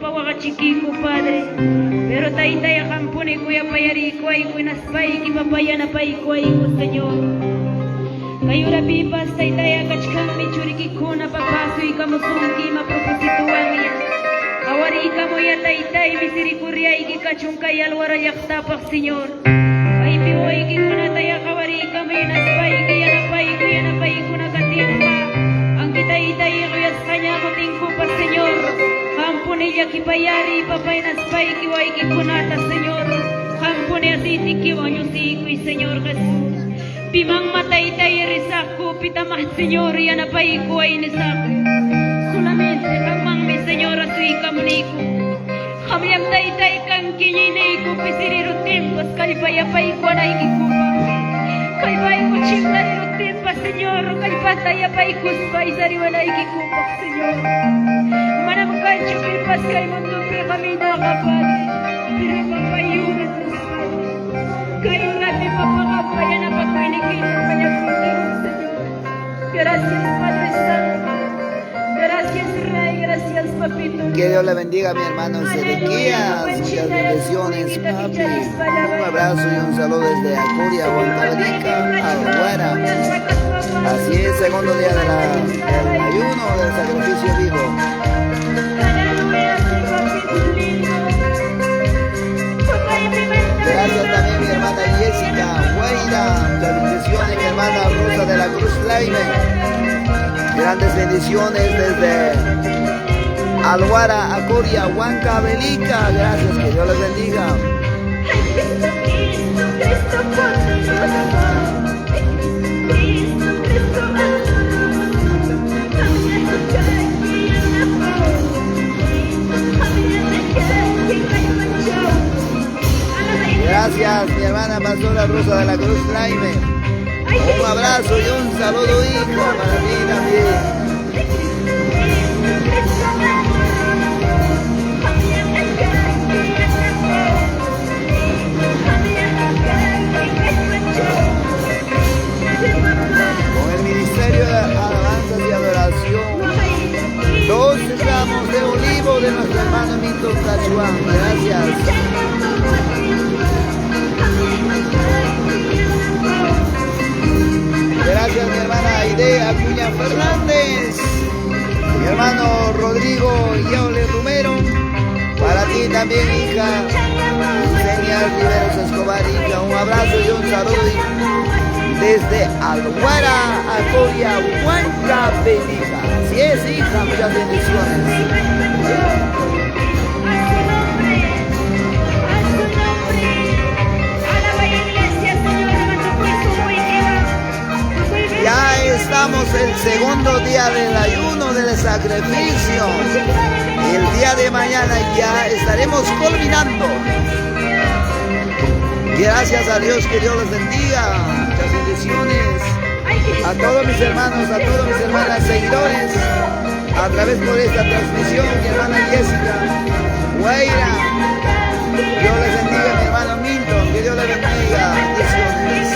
papa waqachikiku, Padre. Pero taytay qampuni kuyapayariykuwayku hinaspayki papa yanapaykuwayku, Señor. Kay urapipas taytaya kachkanmi churikikuna papa asuykamusunki ima propósitowanña. Qawariykamuya taytay misericordiayki kachun kay Alwara llaqtapaq, Señor. Kaypi wawaykikunataya qawariykamuy hinaspayki yanapayku yanapaykuna katinqa. Anki taytay quyasqaña amutinkupas, Señor. Qampuni llakipayariy papa hinaspayki wawaykikunata, Señor. Qampuni aceitikiwan llusiykuy, Señor Jesús. Pimanma taytay risaqku pitamaq, Señor, yanapaykuway nisaqku. Solamente qammanmi, Señor, asuykamuniku. Qamllam taytay kanki ñiyniyku pisiriruptinpas kallpayapaykuwanaykikupaq. Kallpayku chinkariruptinpas, Señor, kallpata yapaykuspa isariwanaykikupaq, Señor. Manam kanchu pipas kay mundopiqa minaqa, Padre. Pero papayuna kay urapi papa qampa yanapakuynikita mañakuniku, Señor. Gracias, Padre Santo. Gracias, Rey. Gracias, Papito. Que Dios le bendiga a mi hermano Ezequías. Muchas bendiciones, papi. Un abrazo y un saludo desde Acuria, Huancavelica, Alguera. Así es, segundo día del ayuno del sacrificio vivo. Gracias también mi hermana Jessica Guaira. Muchas bendiciones, mi hermana Rosa de la Cruz Laime. Grandes bendiciones desde Alguara, Acoria, Huancavelica. Gracias, que Dios les bendiga. Cristo, Cristo poderoso. Cristo, Cristo amoroso. Gracias, mi hermana pastora Rosa de la Cruz Laime. Un abrazo y un saludo, hija, para ti también. Con el Ministerio de Alabanzas y Adoración, 12 ramos de olivo de nuestro hermano Milton Cachuán. Gracias. Gracias, mi hermana Aide Acuña Fernández. Mi hermano Rodrigo Yaule Romero. Para ti también, hija. Yesenia Riveros Escobar, hija. Un abrazo y un saludo desde Alguara, Acoria, Huancavelica. Así es, hija. Muchas bendiciones. A su nombre, a su nombre. Alaba iglesia, Señor, Ya estamos el segundo día del ayuno del sacrificio. El día de mañana ya estaremos culminando. Gracias a Dios, que Dios les bendiga. Muchas bendiciones a todos mis hermanos, a todas mis hermanas seguidores, a través por esta transmisión, mi hermana Jessica Guaira. Dios les bendiga, mi hermano Milton, que Dios les bendiga. Bendiciones.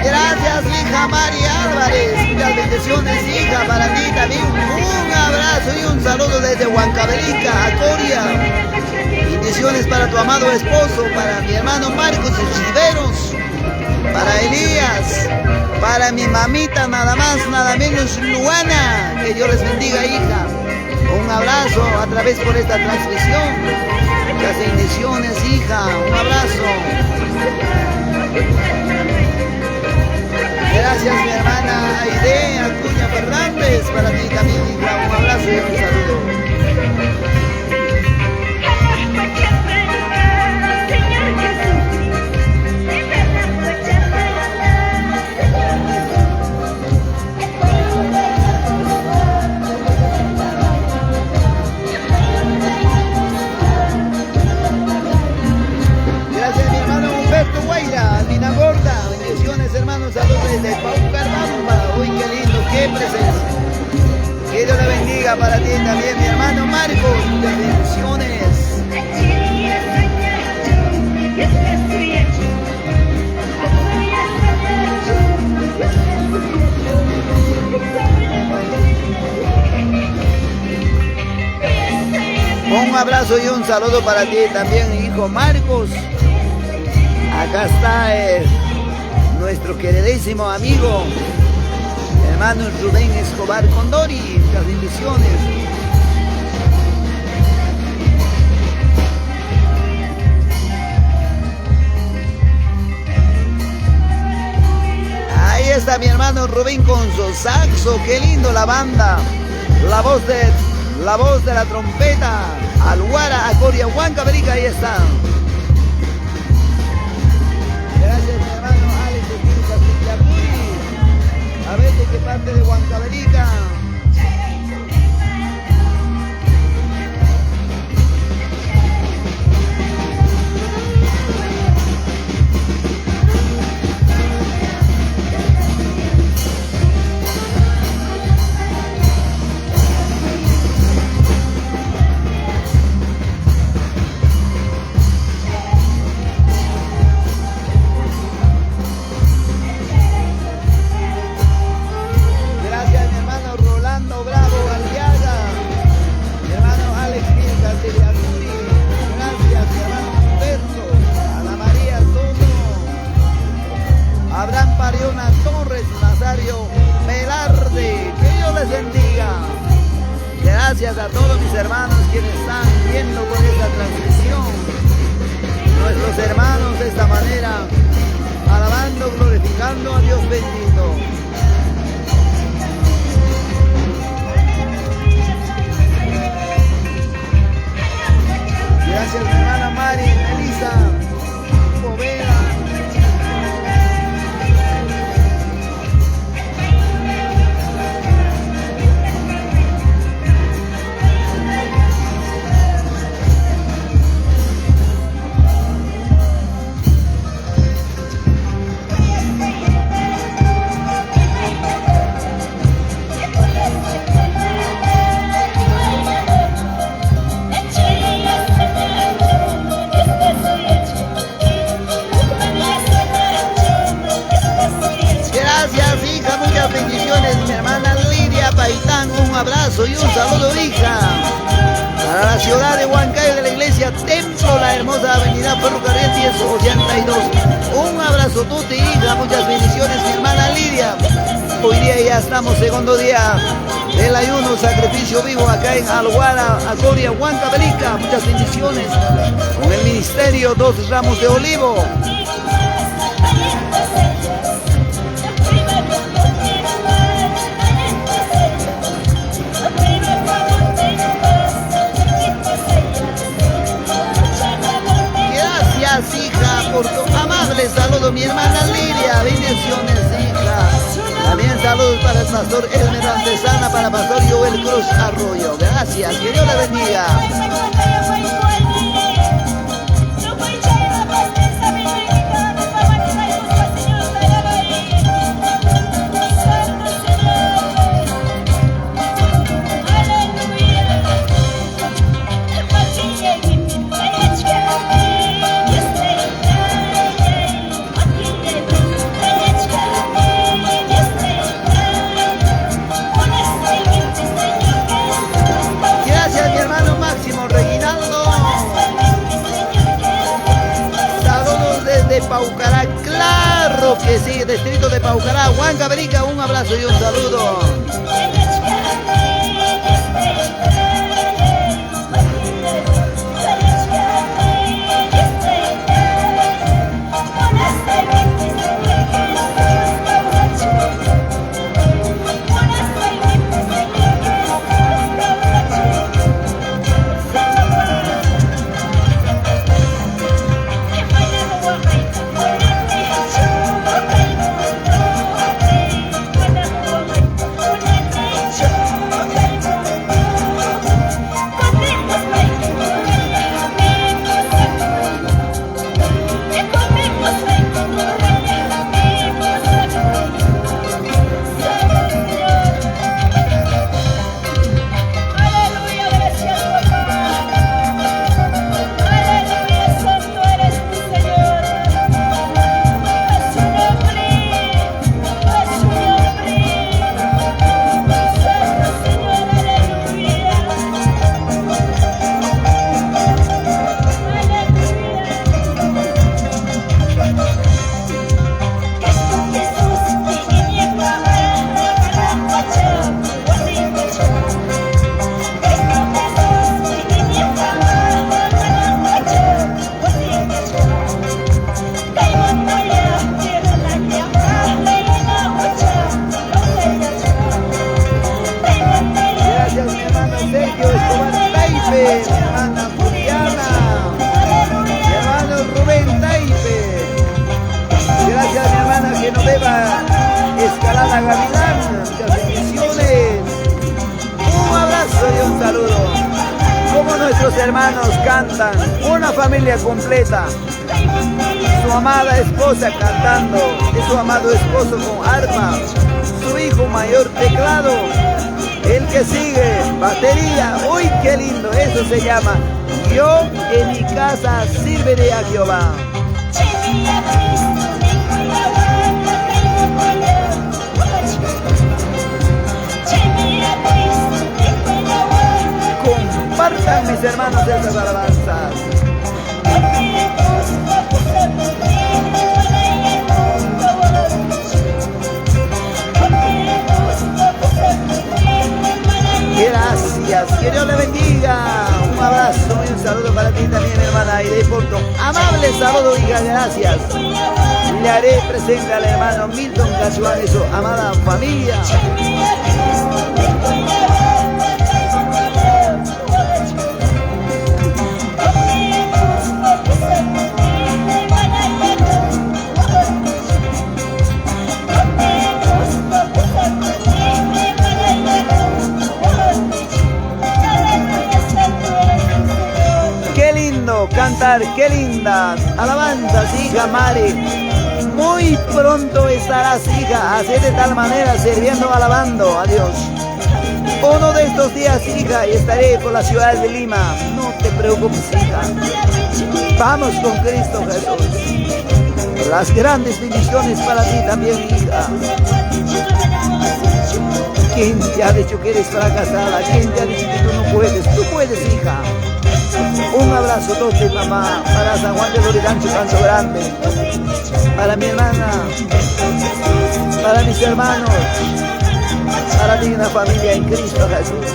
Gracias, hija María Álvarez. Muchas bendiciones, hija, para ti también. Un abrazo y un saludo desde Huancavelica, Acoria. Bendiciones para tu amado esposo, para mi hermano Marcos Riveros, para Elías, para mi mamita, nada más, nada menos, Luana. Que Dios les bendiga, hija. Un abrazo a través por esta transmisión. Muchas bendiciones, hija. Un abrazo. Gracias, mi hermana Aide Acuña Fernández. Para ti también, hija. Un abrazo y un saludo. Un abrazo y un saludo para ti también, hijo Marcos. Acá está nuestro queridísimo amigo, hermano Rubén Escobar Condori. Muchas bendiciones. Ahí está mi hermano Rubén con su saxo. Qué lindo la banda. La voz de la trompeta. Alguara, Acoria, Huancavelica, ahí está. Gracias, mi hermano Alex de Puri. A ver de qué parte de Huancavelica. Gracias, mi hermano Rolando Bravo Aliaga, mi hermano Alex Vilcas de Yacuri. Gracias, mi hermano Humberto, Ana María Soto, Abraham Pariona Torres, Nazario Velarde. Que Dios les bendiga. Gracias a todos mis hermanos quienes están viendo con esta transmisión. Nuestros hermanos de esta manera, alabando, glorificando a Dios bendito. Gracias, mi hermana Mari, Elisa, Poveda. Gracias, hija, muchas bendiciones, mi hermana Lidia Paitán. Un abrazo y un saludo, hija. Para la ciudad de Huancayo, de la iglesia Templo, la hermosa avenida Ferrocarril 1082. Un abrazo, tuti, hija, muchas bendiciones, mi hermana Lidia. Hoy día ya estamos, segundo día del ayuno, sacrificio vivo acá en Alguara, Acoria, Huancavelica. Muchas bendiciones con el ministerio Dos Ramos de Olivo. Gracias, hija, por tu amable saludo, mi hermana Lidia. Bendiciones, hija. También saludos para el pastor Elmer Antesana, para el pastor Joel Cruz Arroyo. Gracias, que Dios le bendiga. Gracias, mi hermano Máximo Reginaldo. Saludos desde Paucará, claro que sí, distrito de Paucará, Huancavelica, un abrazo y un saludo. mi hermana Juliana, mi hermano Rubén Taipe. Gracias, mi hermana Genoveva Escalada Gavilán. Muchas bendiciones. Un abrazo y un saludo. Como nuestros hermanos cantan, una familia completa. Su amada esposa cantando, y su amado esposo con arpa, su hijo mayor teclado, el que sigue batería. Uy, qué lindo, eso se llama Yo en mi casa serviré a Jehová. Compartan, mis hermanos, estas alabanzas. Gracias, que Dios le bendiga. Un abrazo y un saludo para ti también, hermana Aide Porto. Amable saludo, hija, gracias. Le haré presente al hermano Milton Casual y su amada familia. Qué lindo cantar, qué lindas alabanzas, hija Mari. Muy pronto estarás, hija, así de tal manera, sirviendo, alabando a Dios. Uno de estos días, hija, estaré por la ciudad de Lima. No te preocupes, hija. Vamos con Cristo Jesús. Las grandes bendiciones para ti también, hija. ¿Quién te ha dicho que eres fracasada? ¿Quién te ha dicho que tú no puedes? Tú puedes, hija. Un abrazo tote, mamá, para San Juan de Lurigancho, Canso Grande, para mi hermana, para mis hermanos, para digna familia en Cristo Jesús.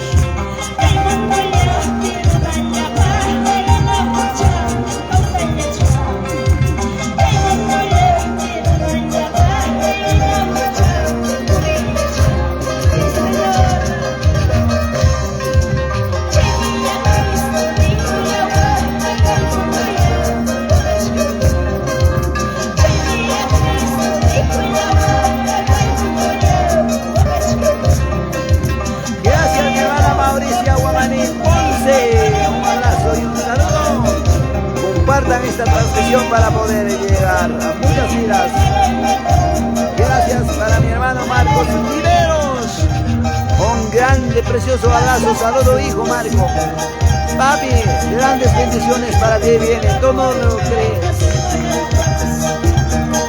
Gracias, mi hermana Mauricia Guamaní Ponce. Un abrazo y un saludo. Compartan esta transmisión para poder llegar a muchas vidas. Gracias para mi hermano Marcos Riveros. Un grande, precioso abrazo. Saludo, hijo Marco. Papi, grandes bendiciones para ti vienen. Tú no lo crees.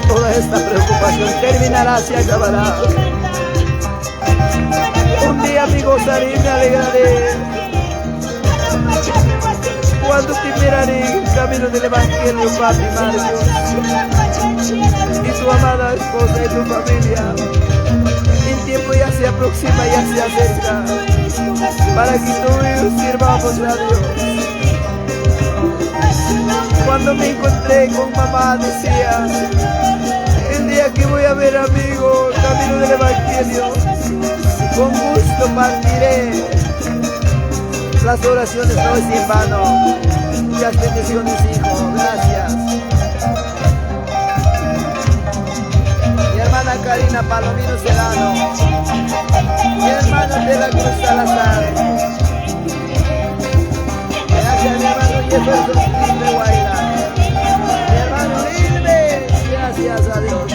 Toda esta preocupación terminará, se acabará. Un día me gozaré y me alegraré cuando te miraré en el camino del Evangelio, papi Marcos, y tu amada esposa y tu familia. El tiempo ya se aproxima, ya se acerca, para que tú y yo sirvamos a Dios. Cuando me encontré con mamá decía, el día que voy a ver amigo, el camino del Evangelio, con gusto partiré. Las oraciones no es en vano. Muchas bendiciones, hijo. Gracias. Mi hermana Karina Palomino Serrano. Mi hermano de la Cruz Salazar. Gracias, mi hermano Jefferson Quispe Guaira. Mi hermano Ilme. Gracias a Dios.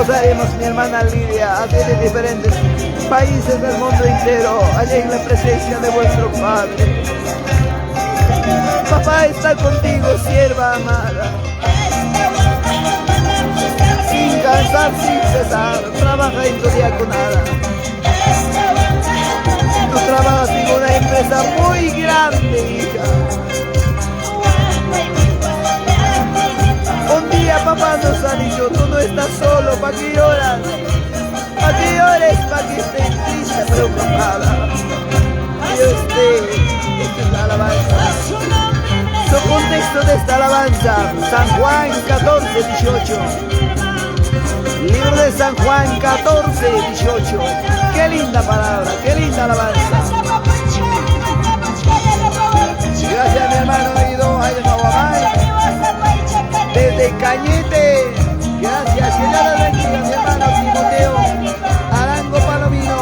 gozaremos, mi hermana Lidia, así de diferentes países del mundo entero, allá en la presencia de vuestro Padre. Papá está contigo, sierva amada. Sin cansar, sin cesar, trabaja en tu diaconada. Tú trabajas en una empresa muy grande, hija. Un día papá nos ha dicho, tú no estás solo, ¿para qué lloras? ¿Para qué llores? ¿Para qué estés triste, preocupada? Dios te, esta es la alabanza. Su contexto de esta alabanza, San Juan 14, 18. Libro de San Juan 14, 18. Qué linda palabra, qué linda alabanza. Gracias, mi hermano Ido Guamán. Desde Cañete. Gracias, que Dios les bendiga, mi hermano Timoteo Arango Palomino.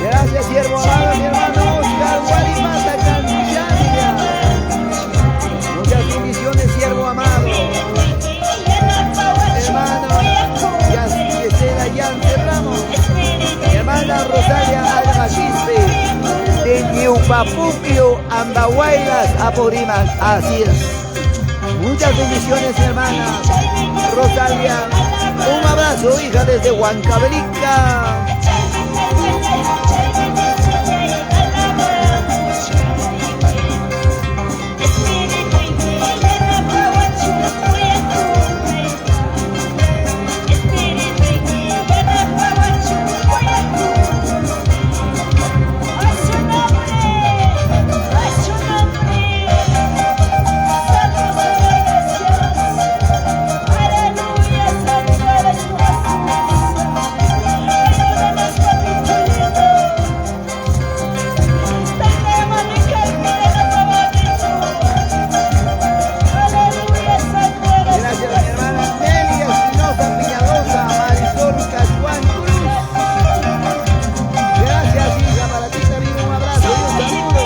Gracias, siervo amado, mi hermano Oscar Guarimata Canchaya. Muchas bendiciones, siervo amado. Hermano Yasela Yance Ramos. Mi hermana Rosalia Alba Quispe. De Ñupapuquio, Andahuaylas, Apurímac. Así es. Muchas bendiciones, mi hermana Rosalia. Un abrazo, hija, desde Huancavelica. Gracias, mi hermana Nelly Espinosa Piñalosa, Marisol Cachuán Cruz. Gracias, hija, para ti también un abrazo y un saludo.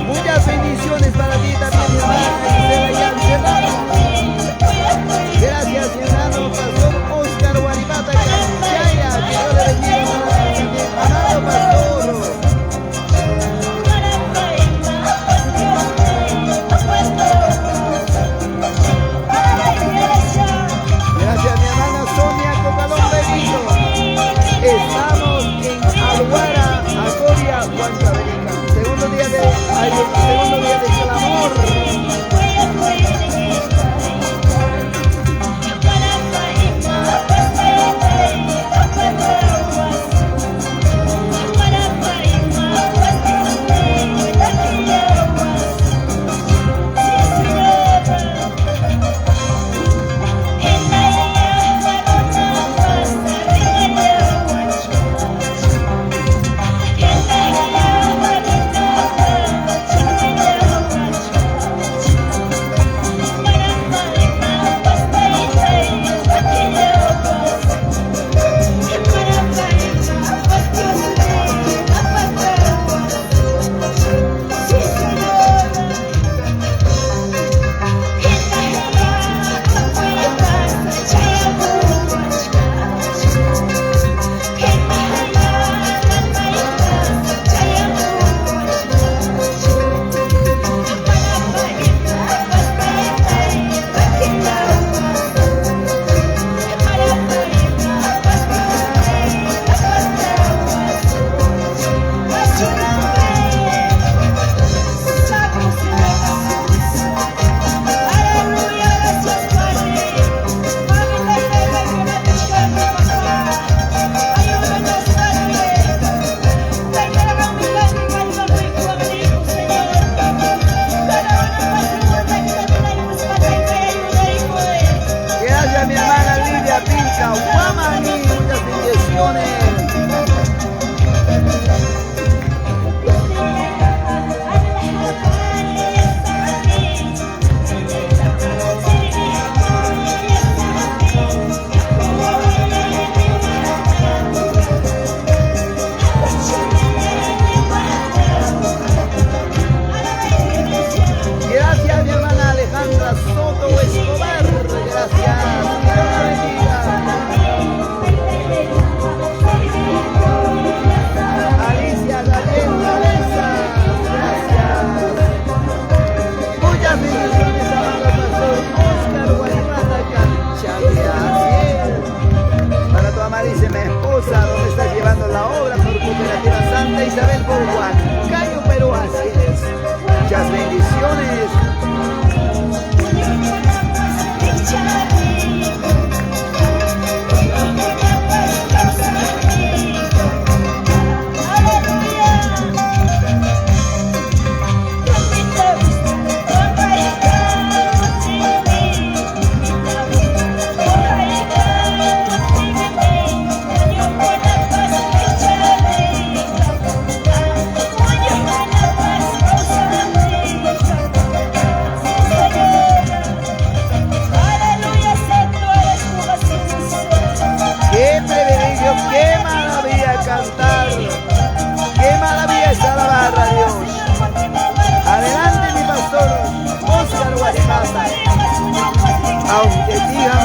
Muchas bendiciones para ti también, mi hermana Gisela Yance Ramos. Gracias, mi hermano Pastor Oscar Guaripata Canchaya. Que Dios le bendiga, hermana, también. Amado pastor. Gracias, mi hermana Sonia Cocalón Benito. Estamos en Aluara, Acoria, Huancavelica. Segundo día de clamor. Gracias, mi hermana Lidia Pincha Guamani. Muchas bendiciones.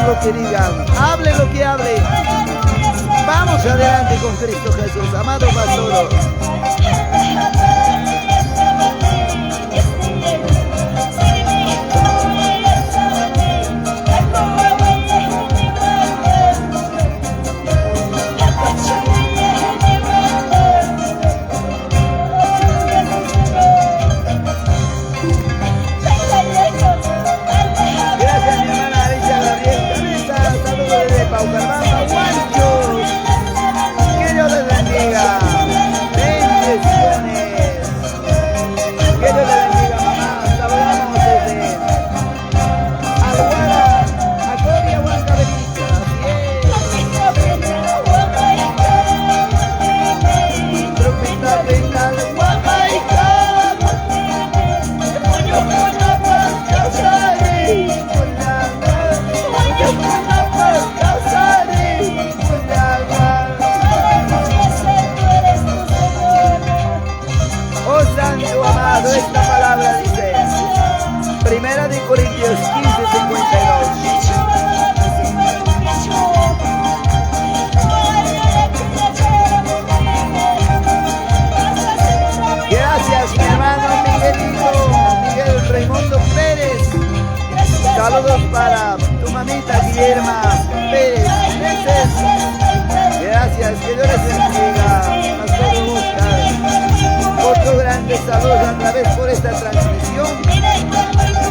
Digan lo que digan, hable lo que hable. Vamos adelante con Cristo Jesús, amado pastor. Gracias, mi hermana Alicia Gabriel Cabeza. Saludos desde Paucarbamba, Huanchos. Que Dios les bendiga. Bendiciones. Que Dios les bendiga, mamá. Saludamos desde Alguara, Acoria, Huancavelica. Así es. Trompeta penal, Huamaica. Oh Santo amado, esta palabra dice, Primera de Corintios 15, 52. Gracias, mi hermano Miguelito, Miguel Raimundo Pérez. Saludos para tu mamita Guillerma Pérez Meses. Gracias, que Dios les bendiga. Pastor Oscar, otro grande saludo a través por esta transmisión.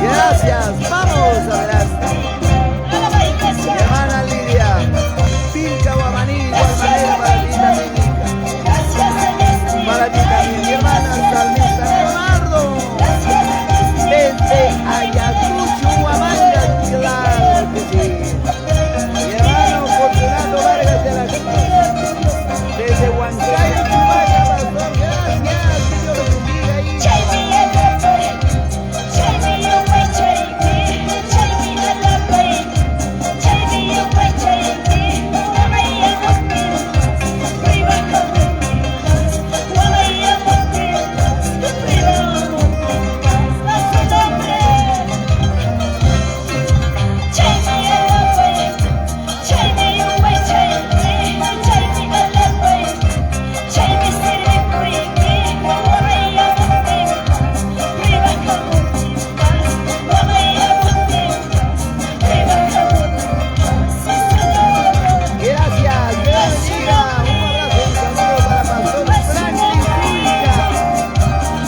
Gracias, vamos adelante. Mi hermana Lidia, Pilca Guamaní, igual manera para ti también, hija. Para ti también, mi hermana Salmista Leonardo. Desde Ayacucho, Huamanga, claro que sí. Mi hermano Fortunato Vargas de la Cruz. Desde Huancayo, Chupaca, pastor, gracias. Que Dios lo bendiga ahí. Gracias, que Dios bendiga. Un abrazo y un saludo para Pastor Franklin Zulca.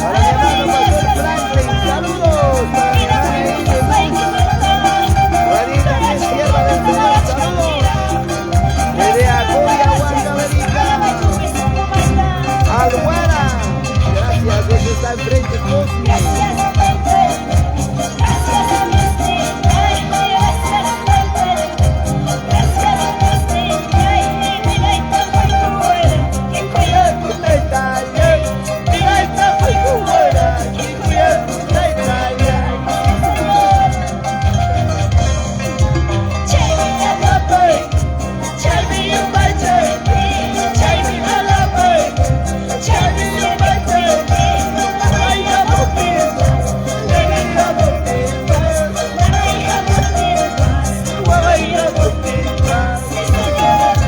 Para mi hermano Pastor Franklin, saludos. Para mi hermana Elise Para ti también, sierva del Señor, saludos. Desde Acoria, Huancavelica. Alguara. Gracias, eso está enfrente, Cosme.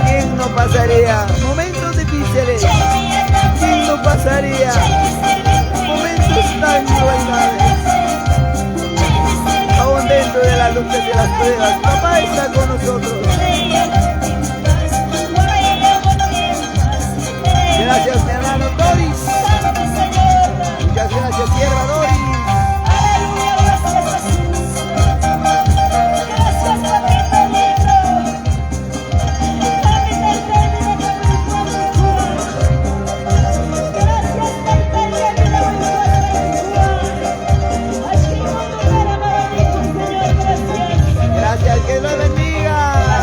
¿Quién no pasaría momentos difíciles? ¿Quién no pasaría momentos tan crueles? Aún dentro de las luchas y las pruebas, papá está con nosotros. Gracias, mi hermano Doris. Muchas gracias, sierva Doris. Gracias, que Dios bendiga.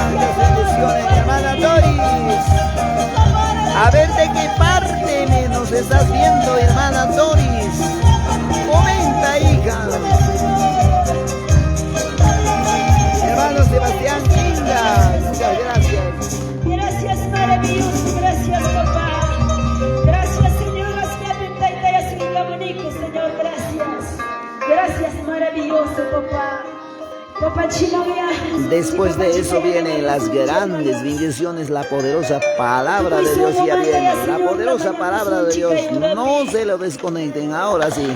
Después de eso vienen las grandes bendiciones, la poderosa palabra de Dios ya viene. La poderosa palabra de Dios. No se lo desconecten, ahora sí.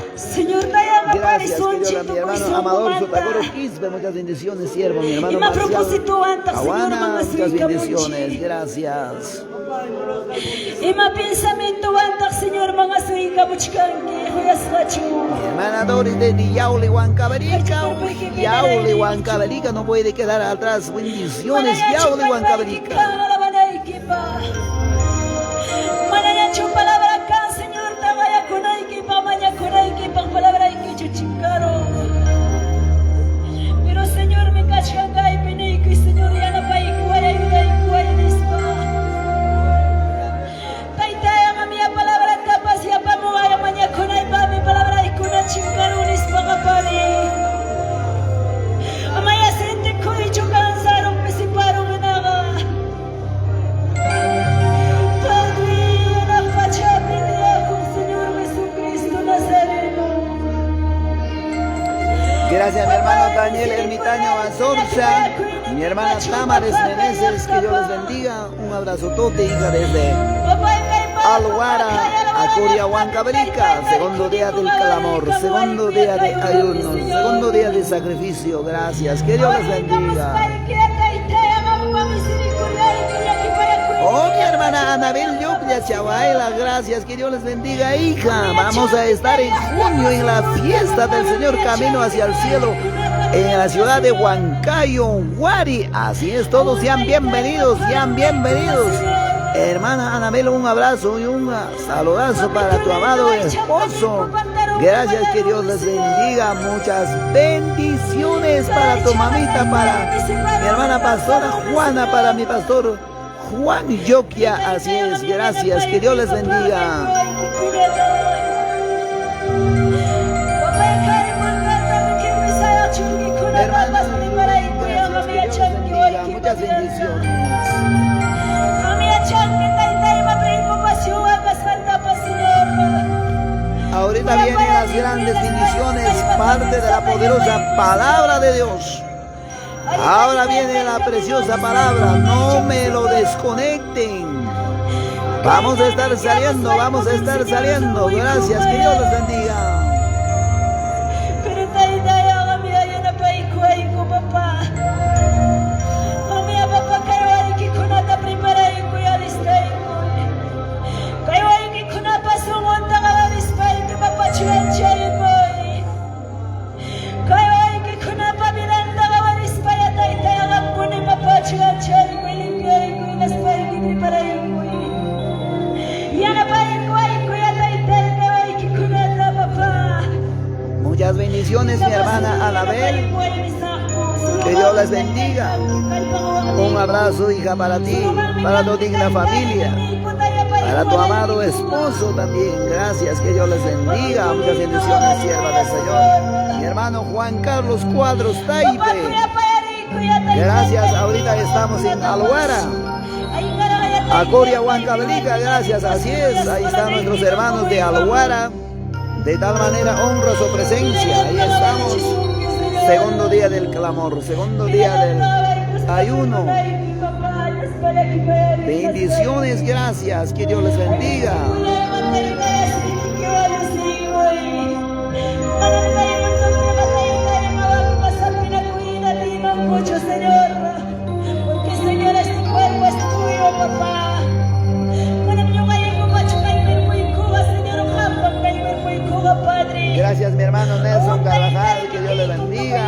Gracias, querido mi hermano Amador Sotagoro Quispe. Muchas bendiciones, siervo, mi hermano Marcial Aguana, muchas bendiciones, gracias. Ima pensamientowantaj, Señor, manasuykamuchkanki, khuyasqachu. Mi hermana Doris de Yauli Huancavelica. Yauli Huancavelica no puede quedar atrás. Bendiciones, Yauli Huancavelica. Alabanaykipaq. Manañachu palabra kan, Señor, tamayakunaykipaq, mañakunaykipaq, palabraykichu chinkarun. Pero Señor, mi kachkan kaypi niyki, Señor, yanapaykuway, ayudaykuway nispa. Taytay, mamiya palabratapas yapamuway, mañakunaypaqmi palabraykuna chinkarun nispaqa, Padre. Amaya sentikuychu cansarun, pisiparun hinaqa. Padre, hanaq pachapi tiyakun, Señor Jesucristo Nazareno. Gracias, mi hermano Daniel Ermitaño Azorza, mi hermana Tamares Meneses, que Dios les bendiga. Un abrazo tote, hija, desde Alguara, Acoria, Huancavelica. Segundo día del clamor, segundo día de ayuno, segundo día de sacrificio. Gracias, que Dios les bendiga. Oh, mi hermana Anabel Yoclla Chabaila, gracias, que Dios les bendiga, hija. Vamos a estar en junio en la fiesta del Señor Camino hacia el Cielo en la ciudad de Huancayo, Huari. Así es, todos sean bienvenidos, sean bienvenidos. Hermana Anabel, un abrazo y un saludazo para tu amado esposo. Gracias, que Dios les bendiga. Muchas bendiciones para tu mamita, para mi hermana pastora Juana, para mi pastor Juan Yoquia. Así es, gracias, que Dios les bendiga. Hermana, gracias, que Dios les bendiga. Muchas bendiciones. Ahorita vienen las grandes bendiciones, parte de la poderosa palabra de Dios. Ahora viene la preciosa palabra, no me lo desconecten. Vamos a estar saliendo, vamos a estar saliendo. Gracias, que Dios los bendiga. Pero taytay, qamyá yanapaykuwayku, papá. Qamyá, papá, kay wawaykikunata preparaykuy, alistaykuy. Kay wawaykikunapa sunqunta qawarispayki, papá, chuyanchaykuy. Kay wawaykikunapa vidanta qawarispaya, taytay, qampuni, papá, chuyanchaykuy, limpiaykuy, hinaspayki preparaykuy. Yanapaykuwayku, taytay, kay wawaykikunata, papá. Muchas bendiciones, mi hermana Anabel. Que Dios les bendiga. Un abrazo, hija, para ti, para tu digna familia, para tu amado esposo también. Gracias, que Dios les bendiga. Muchas bendiciones, sierva del Señor. Mi hermano Juan Carlos Cuadros Taipe. Gracias, ahorita estamos en Alguara. Acoria, Huancavelica, gracias, así es. Ahí están nuestros hermanos de Alguara. De tal manera honra su presencia. Ahí estamos. Segundo día del clamor, segundo día del ayuno. Bendiciones, gracias. Que Dios les bendiga. Señor, porque Señor, este cuerpo es tuyo, papá. Padre. Gracias, mi hermano Nelson Carvajal, que Dios le bendiga.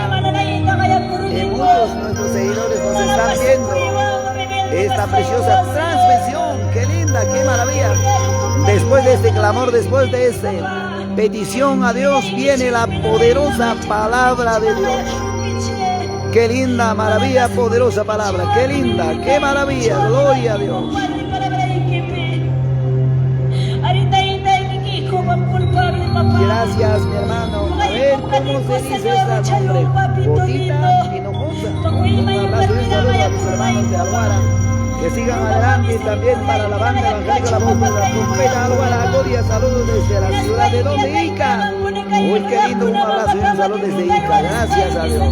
Y muchos nuestros seguidores nos están viendo esta preciosa transmisión. Qué linda, qué maravilla. Después de este clamor, después de esta petición a Dios, viene la poderosa palabra de Dios. Qué linda, maravilla, poderosa palabra. Qué linda, qué maravilla. Gloria a Dios. Gracias, mi hermano. A ver cómo se dice esta nombre. Gotita Hinojosa. Un abrazo y un saludo a mis hermanos de Alguara. Que sigan adelante también para la banda evangélica La Voz de la Trompeta Alguara Acoria. Saludos desde la ciudad de donde Ica. Uy, qué lindo. Un abrazo y un saludo desde Ica. Gracias a Dios.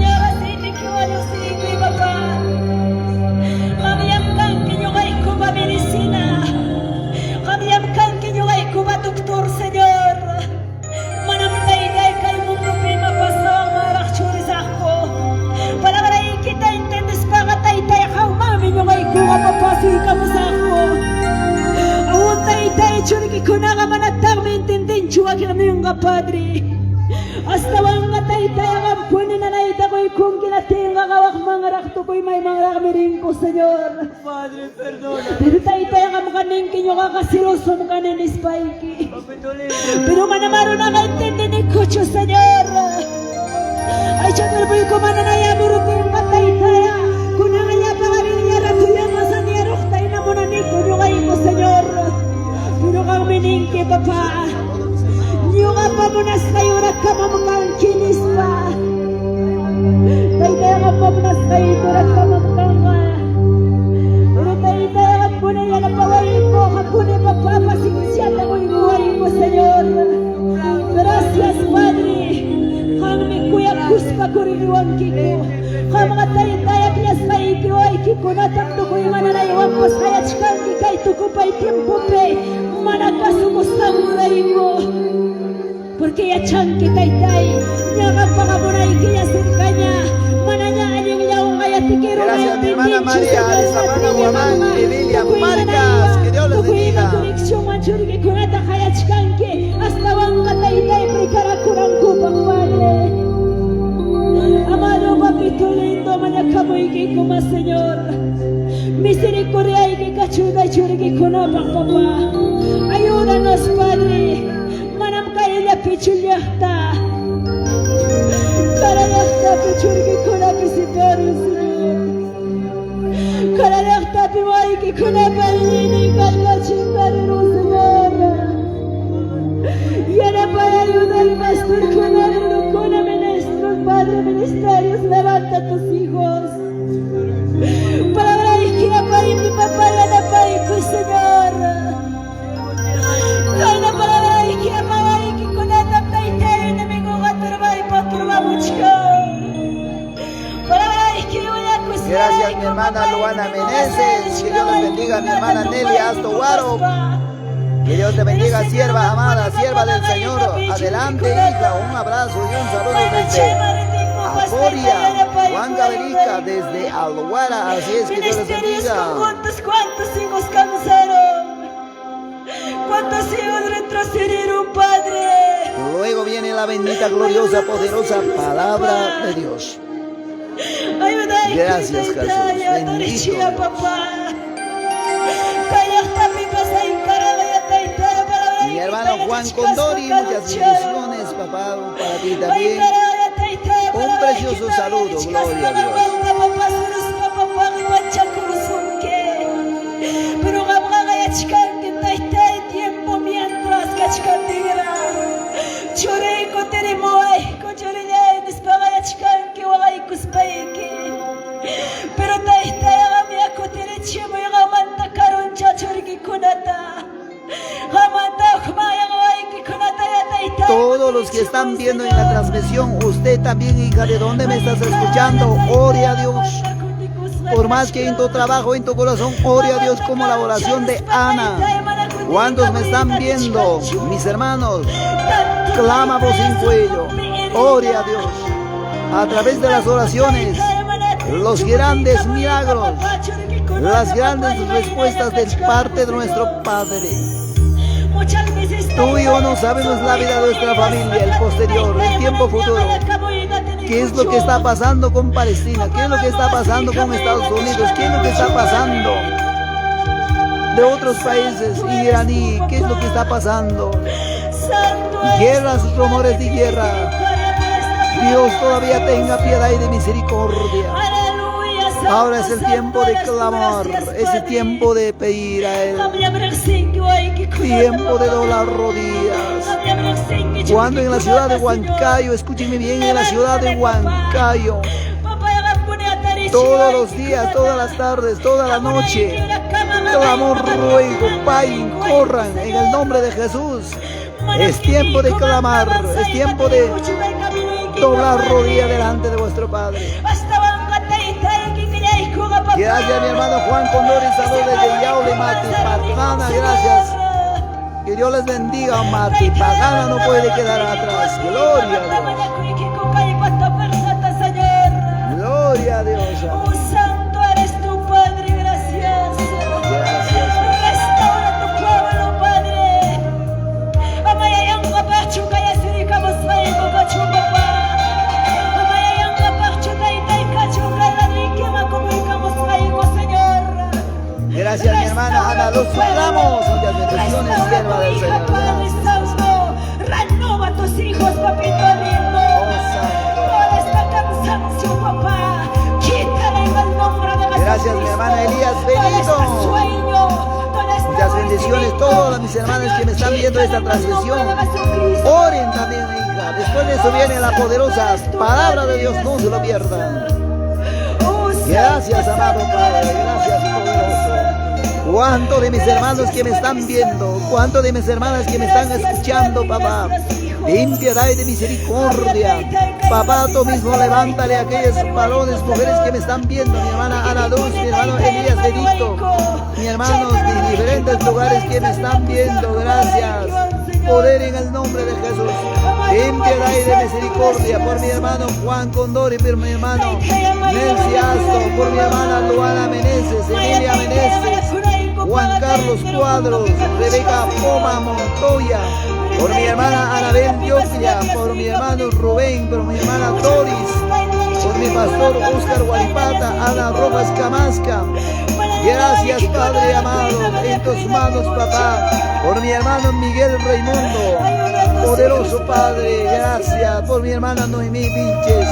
kutikamusaqku. Awu taytay, churikikunaqa manataqmi entendinchu wakiqninqa, Padre. Astawanqa taytay, qampuni nanayta quykunki natinqa qawaqmanraq tukuy maymanraqmi rinku, Señor. Padre, perdona. Pero taytay, qamqa ninki ñuqaqa celosum kani nispayki. Papito lindo. Pero mana runaqa entendinikuchu, Señor. Aycha cuerpoyku mana nayamuruptinqa taytaya, kunanqa llapan arinlla ratullaqa saniyaruqta hina munaniku ñuqayku, Señor. Pero qammi ninki, papá, ñuqapa munasqay hurakamam kanki nispa. Taytay, qampa munasqay hurakamam kanqa. Pero taytay, qampuni yanapawayku, qampuni papá pacienciata quykuwayku, Señor. Gracias, Padre. Qammi kuyakuspa kuririwankiku. Qamqa taytay akllasqayki waykikunatam tukuy mananaywanpas qayachkanki kay tukupay tiempopi mana kasukusqankurayku. Porque yachanki taytay, ñaqapaqa munaykiña cercaña, manaña allinllawanqa yatikiru. Gracias, mi hermana María Arizabana Guamán, Emilia Marcas, que Dios les bendiga. Conexionwan churikikunata qayachkanki, astawanqa taytay preparakunankupaq, Padre. Amado papito lindo, mañakamuykikuma, Señor. Misericordiayki kachunay churikikunapaq, papá. Ayúdanos, Padre. Manam kayllapichu llaqta. Kara llaqtapi churikikunapi siparu, Señor. Kara llaqtapi waykikunapa iñiynin kallpachinqariru, Señor. Yanapay ayuda al pastor kuna, ministros, Padre, ministerios, levanta a tus hijos. Palabra de mi papá yanapayku, Señor. Kana palabra kunata taytay enemigo turbay turbamuchkan. Palabra Gracias, mi hermana Luana Meneses. Que Dios los bendiga, mi hermana Nelly Astoguaro. Que Dios te bendiga, sierva amada, sierva del Señor. Adelante, hija. Un abrazo y un saludo desde Acoria, Huancavelica, desde Alguara. Así es, que Dios les bendiga. ¿Cuántos, cuántos hijos cansaron? ¿Cuántos hijos retrocedieron, Padre? Luego viene la bendita, gloriosa, poderosa palabra de Dios. Ayuda. Gracias, Jesús. Bendito Dios. Papá. Mi hermano Juan Condori, muchas bendiciones, papá, para ti también. Un precioso saludo, gloria a Dios. Pero qamqa yachkanki taytay tiempo mientras kachkantinra. Churiyku tirimuwayku churillay nispaqa yachkanki waqaykuspayki. Pero taytay qamya kutirichimuy qamanta karuncha churikikunata. Qamanta hukmanyaq waykikunata ya taytay. Todos los que están viendo en la transmisión, usted también, hija, ¿de dónde me estás escuchando? Ore a Dios. Por más que en tu trabajo, en tu corazón, ore a Dios como la oración de Ana. ¿Cuántos me están viendo? Mis hermanos, clama voz sin cuello. Ore a Dios. A través de las oraciones, los grandes milagros, las grandes respuestas de parte de nuestro Padre. Tú y yo no sabemos la vida de nuestra familia, el posterior, el tiempo futuro. ¿Qué es lo que está pasando con Palestina? ¿Qué es lo que está pasando con Estados Unidos? ¿Qué es lo que está pasando de otros países iraní? ¿Qué es lo que está pasando? Guerras, rumores de guerra. Dios todavía tenga piedad y de misericordia. Ahora es el tiempo de clamor, es el tiempo de pedir a Él. Tiempo de doblar rodillas. Cuando en la ciudad de Huancayo, escúchenme bien, en la ciudad de Huancayo, todos los días, todas las tardes, toda la noche, clamor, ruego, vayan, corran en el nombre de Jesús. Es tiempo de clamar, es tiempo de doblar rodillas delante de vuestro Padre. Gracias, mi hermano Juan Condori, saludos desde Yauli, Matipagana, gracias. Que Dios les bendiga, Matipagana no puede quedar atrás. Gloria a Dios. Gloria a Dios. Oh, santo eres tu Padre, gracias. Gracias. Gracias, mi hermana Restaura Ana tu Luz pueblo. Ramos. Muchas bendiciones, Restaura sierva tu del hija, Señor. Padre Gracias. Santo. Renova a tus hijos, papito lindo. Oh, Santo. Todo este cansancio, papá. Quítale en el nombre de Gracias, mi Jesucristo. hermana Elías Todo este Benito. sueño, todo este Muchas bendiciones aborrecimiento. todas mis hermanas que me Señor, están viendo quítale esta en el nombre transmisión. de Jesucristo. Oren también, hija. Después de eso Oh, viene la Santo poderosa eres tú, palabra de Padre Dios. de No se lo pierdan. esperanza. Oh, Santo, Gracias, amado Santo Padre. eres tú, Gracias, poderoso. poderoso. Cuánto de mis hermanos Gracias, que me están Padre viendo, Santo. cuánto de mis hermanas que me están Gracias, escuchando, Padre, papá. gracias, Hijo. Ten piedad y de misericordia. Papá, tú mismo levántale a aquellos varones, mujeres que me están viendo. Mi hermana Ana Luz, mi hermano Elías Benito, mi hermanos de diferentes lugares que me están viendo. Gracias. Poder en el nombre de Jesús. Ten piedad y de misericordia por mi hermano Juan Condori, por mi hermano Nelcy Asto, por mi hermana Luana Meneses, Emilia Meneses, Juan Carlos Cuadros, Rebeca Poma Montoya, por mi hermana Anabel Dioclia, por mi hermano Rubén, por mi hermana Doris, por mi pastor Oscar Guaripata, Ana Rojas Camasca. Gracias, Padre amado, en tus manos, papá, por mi hermano Miguel Raimundo, poderoso Padre, gracias, por mi hermana Noemí Vilches,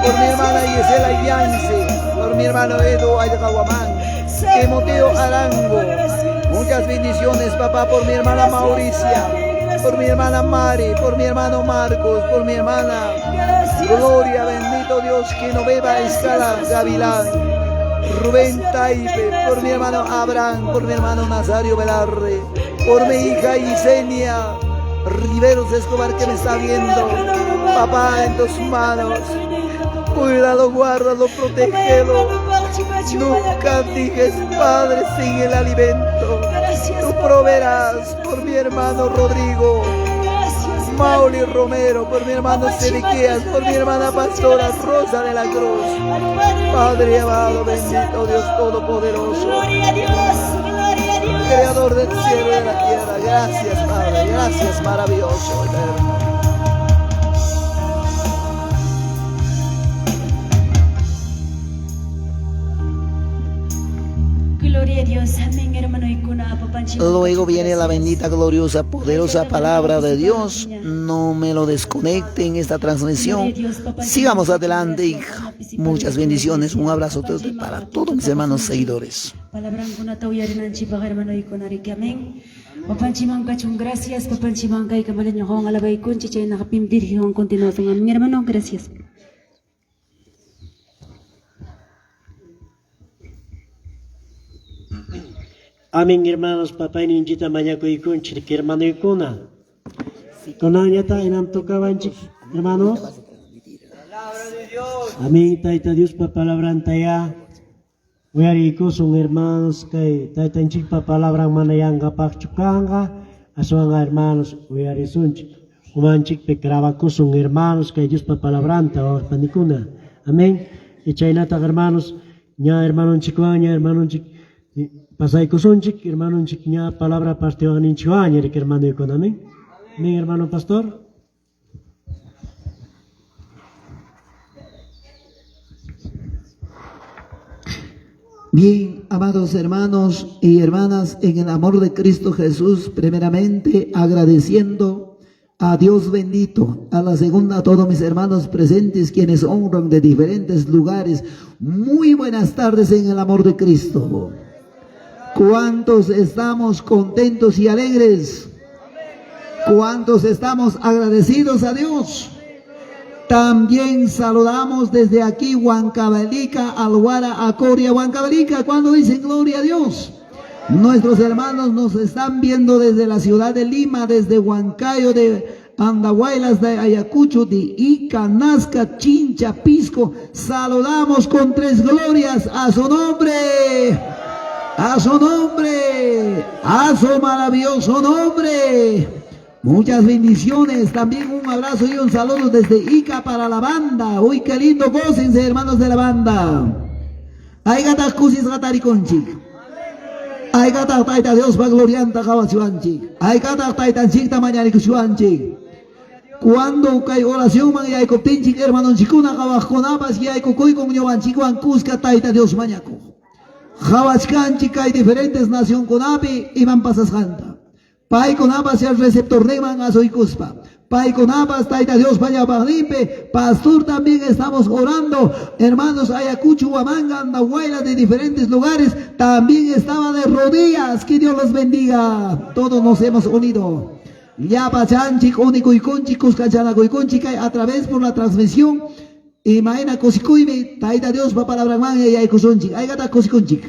por mi hermana Gisela Yance, por mi hermano Edu Ayagaguamán, Timoteo Arango. Muchas bendiciones, papá, por mi hermana Mauricia, por mi hermana Mari, por mi hermano Marcos, por mi hermana Gloria, bendito Dios, que no beba escala Gavilán, Rubén Taipe, por mi hermano Abraham, por mi hermano Nazario Velarde, por mi hija Isenia Riveros Escobar que me está viendo. Papá, en tus manos, cuídalo, guárdalo, protégelo. Nunca dijes, Padre, sin el alimento. Tú proveerás por mi hermano Rodrigo, Mauli Romero, por mi hermano Sedequías, por mi hermana pastora Rosa de la Cruz. Padre amado, bendito Dios Todopoderoso, Gloria a Dios, gloria a Dios. Creador del cielo y de la Gloria a tierra. Dios, Gracias, gloria a Dios, Padre, aleluya. gracias, maravilloso, eterno. Gloria a Dios, amén, hermano. Y con Luego viene la bendita, gloriosa, poderosa palabra de Dios. No me lo desconecten esta transmisión. Sigamos adelante, hija. Muchas bendiciones. Un abrazo para todos mis hermanos seguidores. Palabrankunata uyarinanchikpaq hermanoykunariki amén. Papanchiman kachun gracias, papanchiman kaykamalañuqawan alabaykunchik chaynaqa pim dirigiwan continuación. Amén, hermano, gracias. Amén, hermanos, papayninchikta mañakuykunchik, hermanoykuna. Kunanñata imam tukawanchik, hermanos. Amén, Tayta Diospa palabrantayá. Uyariykusun, hermanos, kay Taytanchikpa palabran mana yanqapaqchu kanqa, aswanqa hermanos uyarisunchik. Umanchikpi grabakusun, hermanos, kay Diospa palabranta, panikuna. Amén. Y chaynataq, hermanos, ña hermanonchikwan, ña hermanonchik pasaykusunchik, hermanonchik ña palabra partiwaqninchikwan, hermanoykuna. Amén. Amén, hermano pastor. Bien, amados hermanos y hermanas, en el amor de Cristo Jesús, primeramente agradeciendo a Dios bendito, a la segunda a todos mis hermanos presentes quienes honran de diferentes lugares. Muy buenas tardes en el amor de Cristo. ¿Cuántos estamos contentos y alegres? ¿Cuántos estamos agradecidos a Dios? También saludamos desde aquí Huancavelica, Alguara, Acoria, Huancavelica. Cuando dicen gloria a Dios? Nuestros hermanos nos están viendo desde la ciudad de Lima, desde Huancayo, de Andahuaylas, de Ayacucho, de Ica, Nazca, Chincha, Pisco. Saludamos con tres glorias a su nombre, a su nombre, a su maravilloso nombre. Muchas bendiciones, también un abrazo y un saludo desde Ica para la banda. Uy, qué lindo, gócense, hermanos de la banda. Haykataq kusisqa tarikunchik. Haykataq Tayta Diospa glorianta qawachiwanchik. Haykataq Taytanchikta mañarikushuanchik. Cuando kay oracionman yaykuptinchik hermanonchikkuna qawaqkunapas yaykukuykum ñuqanchikwan kuska Tayta Dios mañakuq. Qhawachkanchik kay diferentes nacionkunapi iman pasasqanta. Paykunapas el receptorninman asuykuspa. Paykunapas Tayta Diospa ñawpaqninpi. Pastor, también estamos orando. Hermanos, Ayacucho, Huamanga, Andahuayla, de diferentes lugares, también estaba de rodillas. Que Dios los bendiga. Todos nos hemos unido. Llapachanchik, unikuykunchik, kuskanchanakuykunchik, a través por la transmisión. Imayna kusikuymi, Tayta Diospa palabranman yaykusunchik. Aykata kusikunchik.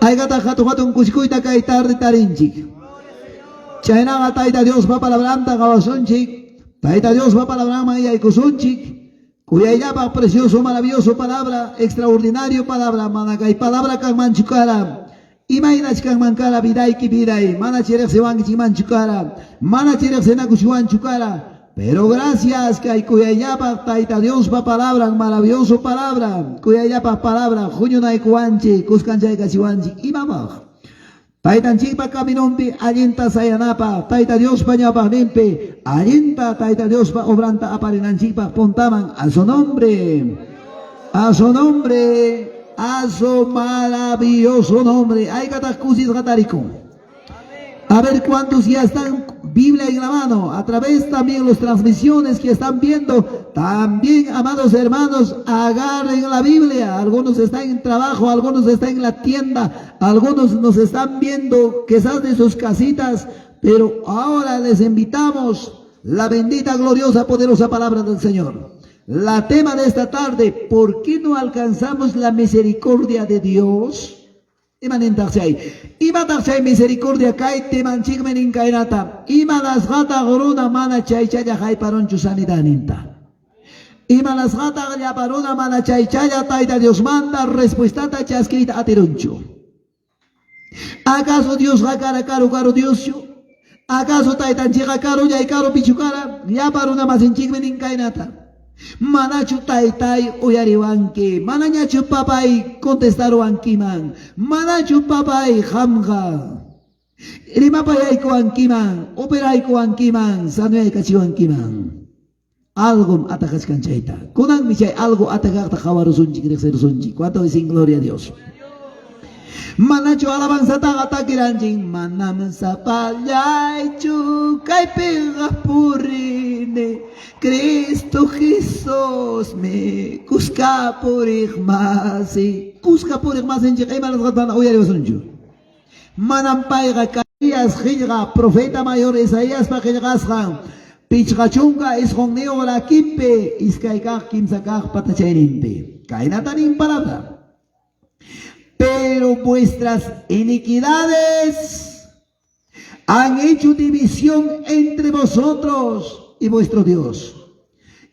Aykata hatun hatun kusikuyta kay tarde tarinchik. Chaynaqa Tayta Diospa palabranta qawasunchik. Tayta Diospa palabranman yaykusunchik. Kuyayllapaq precioso, maravilloso palabra, extraordinario palabra, mana kay palabra kanmanchu kara. Imaynach kanman kara vidayki viday, mana riqsiwankichikmanchu kara, mana riqsinakuchwanchu kara. Pero gracias kay kuyayllapaq Tayta Diospa palabran, maravilloso palabra, kuyayllapaq palabra, huñunaykuwanchik, kuskanchaykachiwanchik, imapaq. Taytanchikpa caminonpi allinta sayanapaq, Tayta Diospa ñawpaqninpi, allinta Tayta Diospa obranta aparinanchikpaq puntaman, a su nombre, a su nombre, a su maravilloso nombre. Aykataq kusisqa tarikun. A ver cuántos ya están Biblia en la mano, a través también las transmisiones que están viendo, también, amados hermanos, agarren la Biblia. Algunos están en trabajo, algunos están en la tienda, algunos nos están viendo quizás de sus casitas, pero ahora les invitamos la bendita, gloriosa, poderosa palabra del Señor. La tema de esta tarde: ¿por qué no alcanzamos la misericordia de Dios? Imanintaq chay? Imataq chay misericordia kay temanchikmi nin kaynata? Imanasqataq runa mana chaychalla hayparunchu sanidadninta? Imanasqataq llapa runa mana chaychalla Tayta Diosmanta respuestata chaskiyta atirunchu? ¿Acaso Diosqa kara karu karu Dioschu? ¿Acaso taytanchikqa karullay karupichu kara? Llapa runa masinchikmi nin kaynata. Manachu taytay uyariwanki? Manañachu papay contestaruwankiman? Manachu papay qamqa rimapayaykuwankiman, operaykuwankiman, sanuyaykachiwankiman? Algo atakachkan chayta. Kunanmi chay algo atakaqta qawarusunchik, riqsirusunchik. ¿Cuánto dicen gloria a Dios? Manachu alabanzataqa takiranchik? Manam sapallaychu kaypiqa purini, Cristo Jesusmi kuska puriq masi. Kuska puriq masinchik imanasqata mana uyariwasunchu? Manam payqa Isaías qillqa, profeta mayor Isaíaspa qillqasqan 59 rakinpi, 2 kaq, 3 kaq patachayninpi. Kaynata nin palabra. Pero vuestras iniquidades han hecho división entre vosotros y vuestro Dios.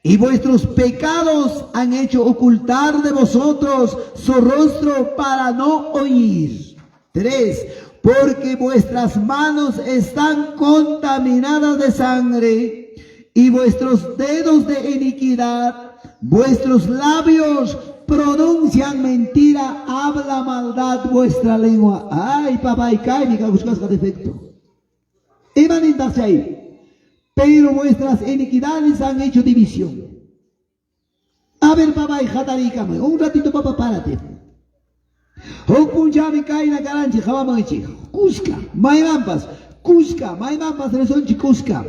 Y vuestros pecados han hecho ocultar de vosotros su rostro para no oír. 3. Porque vuestras manos están contaminadas de sangre y vuestros dedos de iniquidad, vuestros labios pronuncian mentira, habla maldad vuestra lengua. Ay, papá, y cae mi defecto. Imanintaq chay? Pero vuestras iniquidades han hecho división. A ver, papá, y hatariykamuy. Un ratito, papá, párate. Huk punchawmi kayna karanchik hawamanchik. Kuska, maymanpas, kuska, maymanpas risunchik kuska.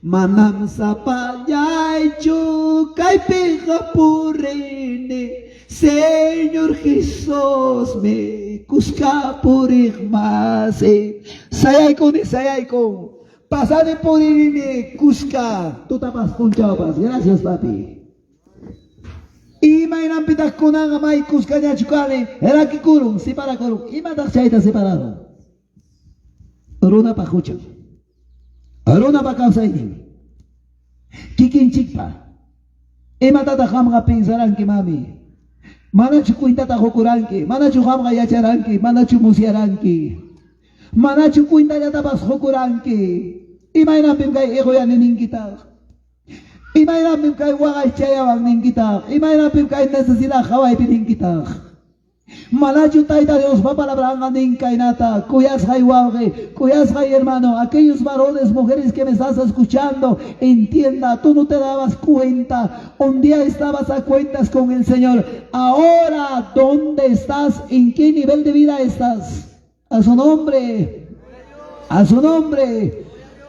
Manam sapallaychu kaypiqa purini, Señor Jesusmi kuska puriq masi. Sayaykuni, sayaykun. Pasani purini kuska, tutapas punchawpas. Gracias, papi. Imaynanpitaq kunanqa may kuskañachu kani? Rakikurun, separakurun. Imataq chayta separarun? Runapa huchan. Runapa kawsaynin. Kikinchikpa. Imatataq qamqa pensaranki, mami? Manachu cuentata qukuranki? Manachu qamqa yacharanki? Manachu musyaranki? Manachu cuentallatapas qukuranki? Imaynanpim kay iquyani ninkitaq? Imaynanpim kay waqay chayawan ninkitaq? Imaynanpim kay necesidad hawaypi ninkitaq? Manachu Tayta Diospa palabranqa nin kaynata, kuyasqay wawqi, kuyasqay hermano, aquellos varones, mujeres que me estás escuchando, entienda, tú no te dabas cuenta, un día estabas a cuentas con el Señor, ahora, ¿dónde estás? ¿En qué nivel de vida estás? A su nombre, a su nombre,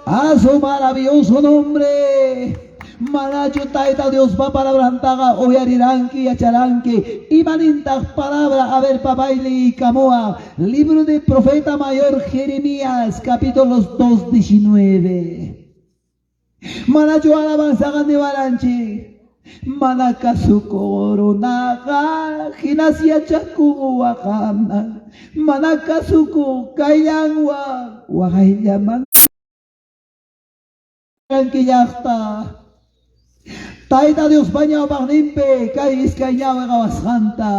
a su maravilloso nombre. Manachu Tayta Diospa palabrantaqa uyariranki, yacharanki. Imanintaq palabra, a ver, papay liykamuwa. Libro de profeta mayor Jeremías, capítulos 2:19. Manachu alabanzaqa niwaranchik. Mana kasukuq runaqa hinas yachakun waqana. Mana kasukuq kayllanwan waqayllaman llaqta. Tayta Diospa ñawpaqninpi kay iskay ñawi qawasqanta.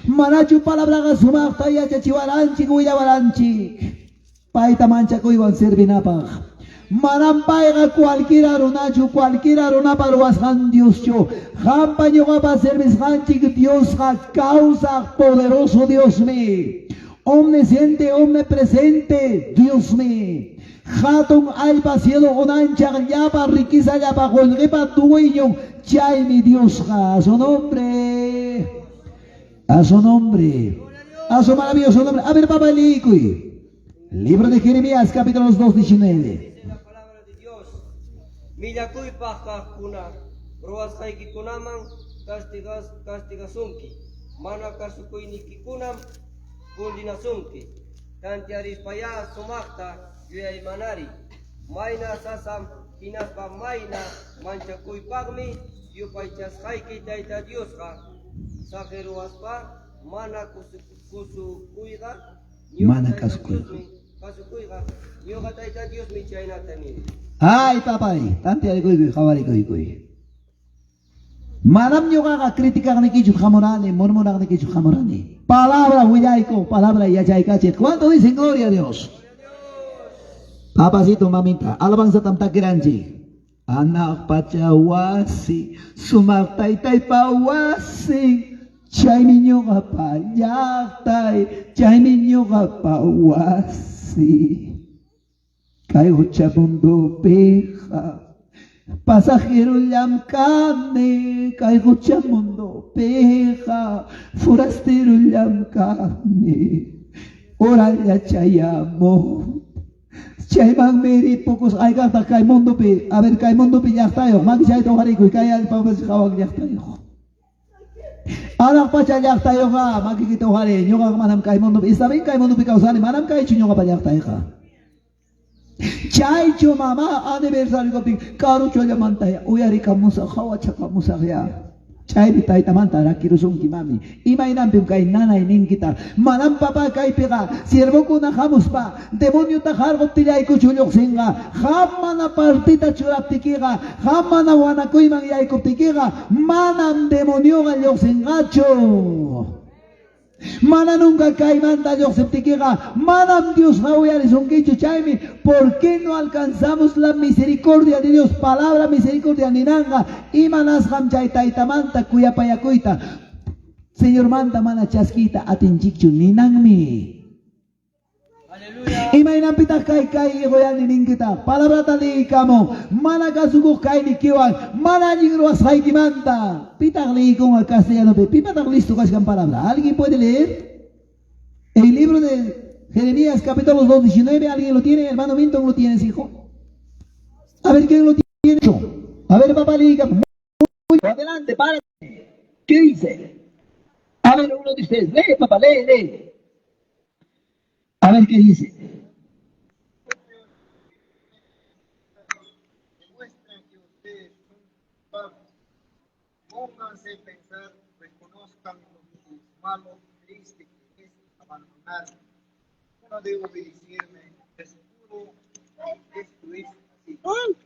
Manachu palabraqa sumaqta yachachiwaranchik willawaranchik. Payta manchakuywan servinapaq. Manam payqa cualquiera runachu, cualquiera runapa ruwasqan Dioschu. Qampa ñuqapa servisqanchik Diosqa kawsaq poderoso Diosmi. Omnisciente, omnipresente Diosmi. Hatun allpa cielo unanchaq llapa riqueza llapa qullqipa dueño chaymi Diosqa. A su nombre. A su nombre. A su maravilloso nombre. A ver, papá, liykuy. Libro de Jeremías, capítulo 2, 19. Dice la palabra de Dios. Millakuypaq kaqkuna ruwasqaykikunaman castigasunki. Mana kasukuynikikunam kundinasunki. Tantiarispayá sumaqta yuyaymanari. Mayna sasam hinaspa mayna manchakuypaqmi yupaychasqayki Tayta Diosqa saqiruwaspa mana kusukuyqa Mana kasukuyqa. Kasukuyqa ñuqa Tayta Diosmi chaynata nini. Ay, papay, tantiarikuykuy, qawarikuykuy. Manam ñuqaqa criticaqnikichu hamurani, murmuraqnikichu hamurani. Palabra willayku, palabra yachaykachiq. ¿Cuánto dicen gloria a Dios? Papacito, mamita, alabanzatam takiranchik. Hanaq pacha wasi, sumaq taytaypa wasi, chaymi ñuqapa llaqtay, chaymi ñuqapa wasi. Kay hucha mundupiqa pasajerullam kani, kay hucha mundupiqa forastero kani. Oralla chayamu. Chaymanmi ripukus aykaqtaq kay mundupi, a ver, kay mundupi llaqtayuq, maki chayta uqarikuy, kay allpapas hawan llaqtayuq. Hanaq pacha llaqtayuqqa makikita uqari, ñuqaqa manam kay mundupi, está bien kay mundupi kawsani, manam kaychu ñuqapa llaqtayqa. Chaychu mama aniversario kaptin karuchallamanta uyarikamusaq, hawachakamusaq ya. Chaymi taytamanta rakirusunki mami. Imaynanpim kay nanay ninkita. Manam papá kaypiqa siervokuna hamuspa demoniota harquptillaykuchu lluqsinqa. Qam mana partita churaptikiqa, qam mana wanakuyman yaykuptikiqa, manam demonioqa lluqsinqachu. Mana nunca kaymanta lluqsiptikiqa, manam Diosqa uyarisunkichu. Chaymi, ¿por qué no alcanzamos la misericordia de Dios? Palabra misericordia ninanqa, imanasqam chay taytamanta kuyapayakuyta, Señormanta mana chaskiyta atinchikchu ninanmi. Aleluya. Imaynanpitaq kay kay quyani ninkita, palabrata liykamu, mana kasukuq kaynikiwan, mana allin ruwasqaykimanta. Pitaq liykunqa castellanopi, pipataq listo kashkan palabra. ¿Alguien puede leer? El libro de Jeremías, capítulo 2, 19, ¿alguien lo tiene? Hermano Milton, ¿lo tienes, hijo? A ver, ¿quién lo tiene? A ver, papá, liykamu. Adelante, párate. ¿Qué dice? A ver, uno de ustedes, lee, papá, lee, lee. A ver qué dice. Demuestran que ustedes son culpables. Pónganse a pensar, reconozcan lo que es malo, triste que es abandonarme. Yo no debo decirme, de seguro esto es así.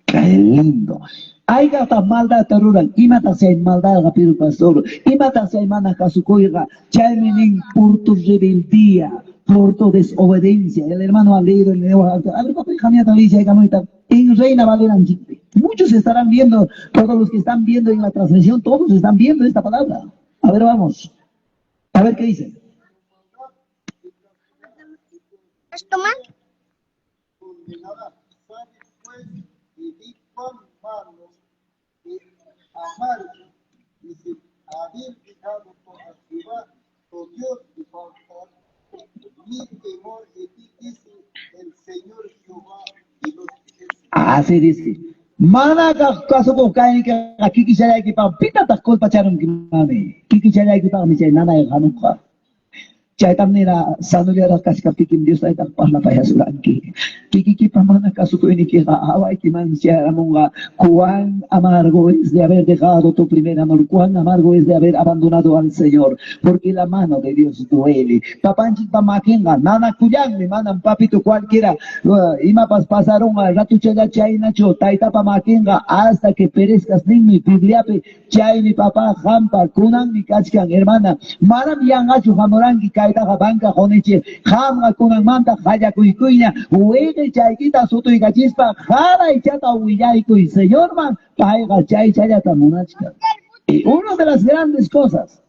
Qué lindo. Aykaqtaq maldadta ruran, imataq chay maldadqa, pero pastor, imataq chay mana kasukuyqa, chaymi nin por tu rebeldía, por tu desobediencia. El hermano ha leído el Nuevo. A ver, papá, hija mía, en Reina Valera. Muchos estarán viendo, todos los que están viendo en la transmisión, todos están viendo esta palabra. A ver, vamos. A ver qué dice. Condenará. Sabe pues y vi cuán malo y amargo, dice, haber dejado a Jehová, tu Dios, y faltar mi temor de ti, dice el Señor Jehová de los ejércitos. Así dice. Mana kasukuq kaynikiqa kikichallaykipaq pitataq culpacharunki mami. Kikichallaykipaqmi chay nanay hamunqa. Chaytam nira sanullaraq kachkaptikim Dios taytaq parlapayasuranki. Kikikipa mana kasukuynikiqa awaykiman chayaramunqa. Cuán amargo es de haber dejado tu primer amor, cuán amargo es de haber abandonado al Señor, porque la mano de Dios duele. Papanchikpa makinqa nanakullanmi, manam papito cualquiera imapas pasarunqa ratuchalla chaynachu taytapa makinqa hasta que perezcas ninmi Bibliapi chaymi papá qampa kunanmi kachkan hermana, manam yanqachu hamuranki kaytaqa banca qunichik qamqa kunanmanta qallakuykuyña wiqi chaykita sutuykachispa qaraychata willaykuy Señorman payqa chaychallata munachkan. Y una de las grandes cosas,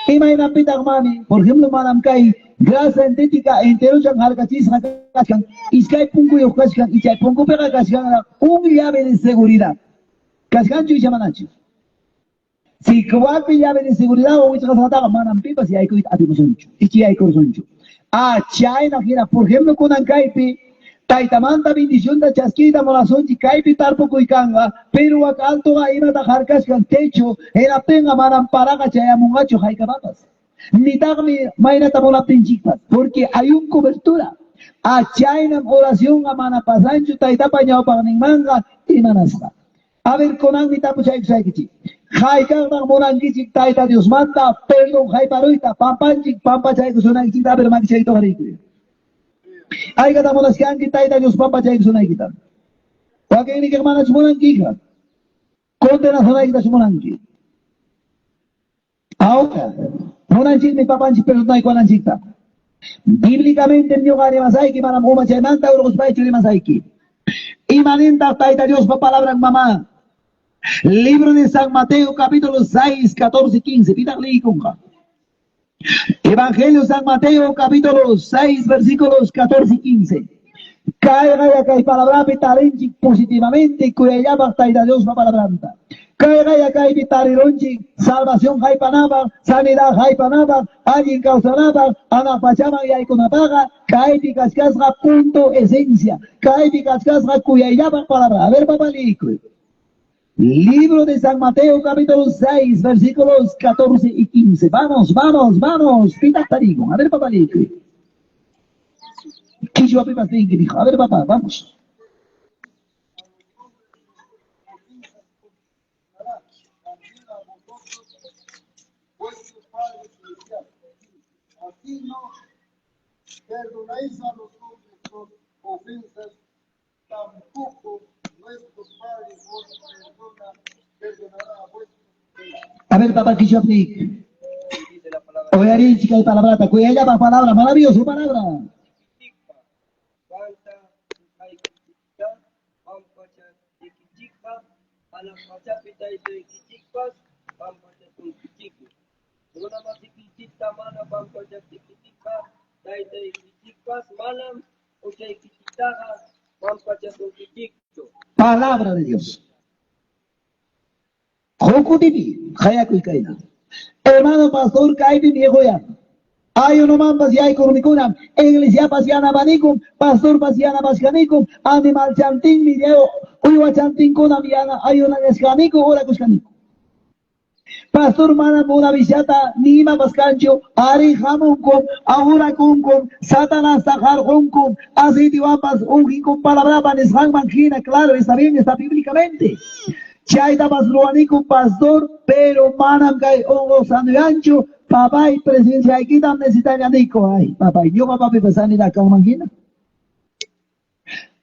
imaynapitaq mami, por ejemplo, manam kay grasa sintética enteruchan harkachisqa kachkan, iskay punkuyuq kachkan, y chay punkupiqa kachkanraq un llave de seguridad. Kachkanchu icha manachu? Si kuwapi llave de seguridad o wichqasqataqa manam pipas yaykuyta atimusunchu, icha yaykursunchu. Ah, chayna hina, por ejemplo, kunan kaypi taytamanta bendicionta chaskiyta munasunchik kaypi tarpukuykanqa, pero wak altoqa imata harkachkan techo, hinaptinqa manam paraqa chayamunqachu haykapapas. Nitaqmi maynata munaptinchikpas, porque hay un cobertura. Ah, chaynam oracionqa mana pasanchu taytapa ñawpaqninmanqa imanasqa. A ver, kunanmi tapuchaykusaykichik. Haykaqtan munankichik Tayta Diosmanta perdón hayparuyta pampanchik pampachaykusunaykichikta, a ver, makichayta uqhariykuy. Haykata munaskanki Tayta Dios pampachaykusunaykita. Wakinnikiq manachu munankija. Condenasunaykitachu munanki. Ahora, munanchikmi papanchik perdonaykuwananchikta. Bíblicamente ñuqa rimasayki manam umachaymanta urquspaychu rimasayki. Imanintaq Tayta Diospa palabran mamá. Libro de San Mateo, capítulo 6, 14, 15. Pitaq liykunqa. Evangelio San Mateo, capítulo 6, versículos 14 y 15. Kayqa kay palabrapi tarinchik positivamente kuyayllapaq Tayta Diospa palabranta. Kayqa kaypi tarirunchik salvación haypanapaq, sanidad haypanapaq, allin kawsanapaq, hanaq pachaman yaykunapaqa, kaypi kachkasqa punto esencia, kaypi kachkasqa kuyayllapaq palabra. A ver, papá, liykuy. Libro de San Mateo, capítulo 6, versículos 14 y 15. Vamos, vamos, vamos. Pitaq tarikun. A ver, papá, liykuy. Quichwapipas ninki, dijo. A ver, papá, vamos. También a vosotros, vuestro Padre Celestial. Así no perdonáis a los hombres sus ofensas, tampoco nuestro Padre os perdonará a vuestros ofensas. A ver, papá, quichwapi. Dice la palabra Uyarichik kay palabrata, kuyayllapaq palabra, maravilloso palabra. Kichikpa, Kanta haykichikta, pampachaykichikpa, hanaq pachapi taytaykichikpas pampachasunkichikmi. Runa masikichikta mana pampachaptikichikqa, taytaykichikpas manam huchaykichiktaqa pampachasunkichikchu. Palabra de Dios. Hukutipi, hayakuy kayna. Hermano pastor, kaypi viejoya. Ayunomanpas yaykurmikunam, iglesiapas yanapanikum, pastorpas yanapashkanikum, animal chantinmi llevo, uywa chantinkunam yana ayunashkaniku, orakushkaniku. Pastor manam una visata ni imapas kanchu, ari hamunkum, ahurakunkum, Satanasta harqunkum, aceitiwanpas unginkum palabrapa nisqanman hina, claro, está bien, está bíblicamente. Chaytapas ruwanikum pastor, pero manam kay unquq sanuyanchu, papay presenciaykitam necesitaniku. Ay, papay, ñuqa papipa sanidad kanman hina.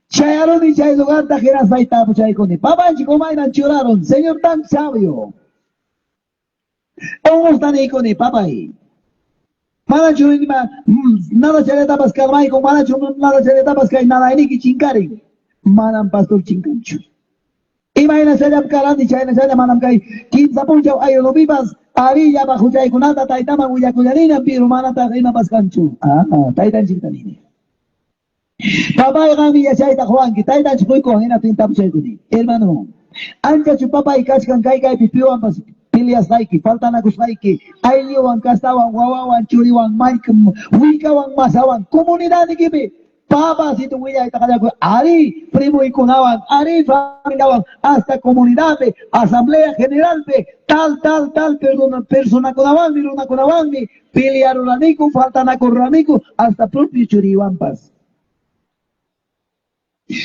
Chayaruni chay lugarta hinaspay tapuchaykuni. Papanchik umayman churaron, señor tan sabio. Unquqta niykuni, papay. Manachu nima nada chayllatapas calmayku, manachu nada chayllatapas kay nanayniki chinkarin. Manam pastor chinkanchu. Imayna challam karani, chayna challam manam kay kimsa punchaw ayunupipas arillapa huchaykunata taytaman willakullanina, pero manataq imapas kanchu. Ah, taytanchikta nini. Papay qanmi yachayta quwanki, taytanchik quykuwan hinaptin tapuchaykuni. Hermano, anchachu papay kachkan kay kaypi piwanpas peleasqayki, faltanakusqayki, aylluwan, kastawan, wawawan, churiwan, willkawan, masawan, comunidadnikipi. Papacito willayta qallakuy, ari primuykunawan, ari familiawan, hasta comunidadpi, asamblea generalpi, tal, tal, tal personakunawanmi, runakunawanmi, pelearuraniku, faltanakururaniku, hasta propio churiwanpas.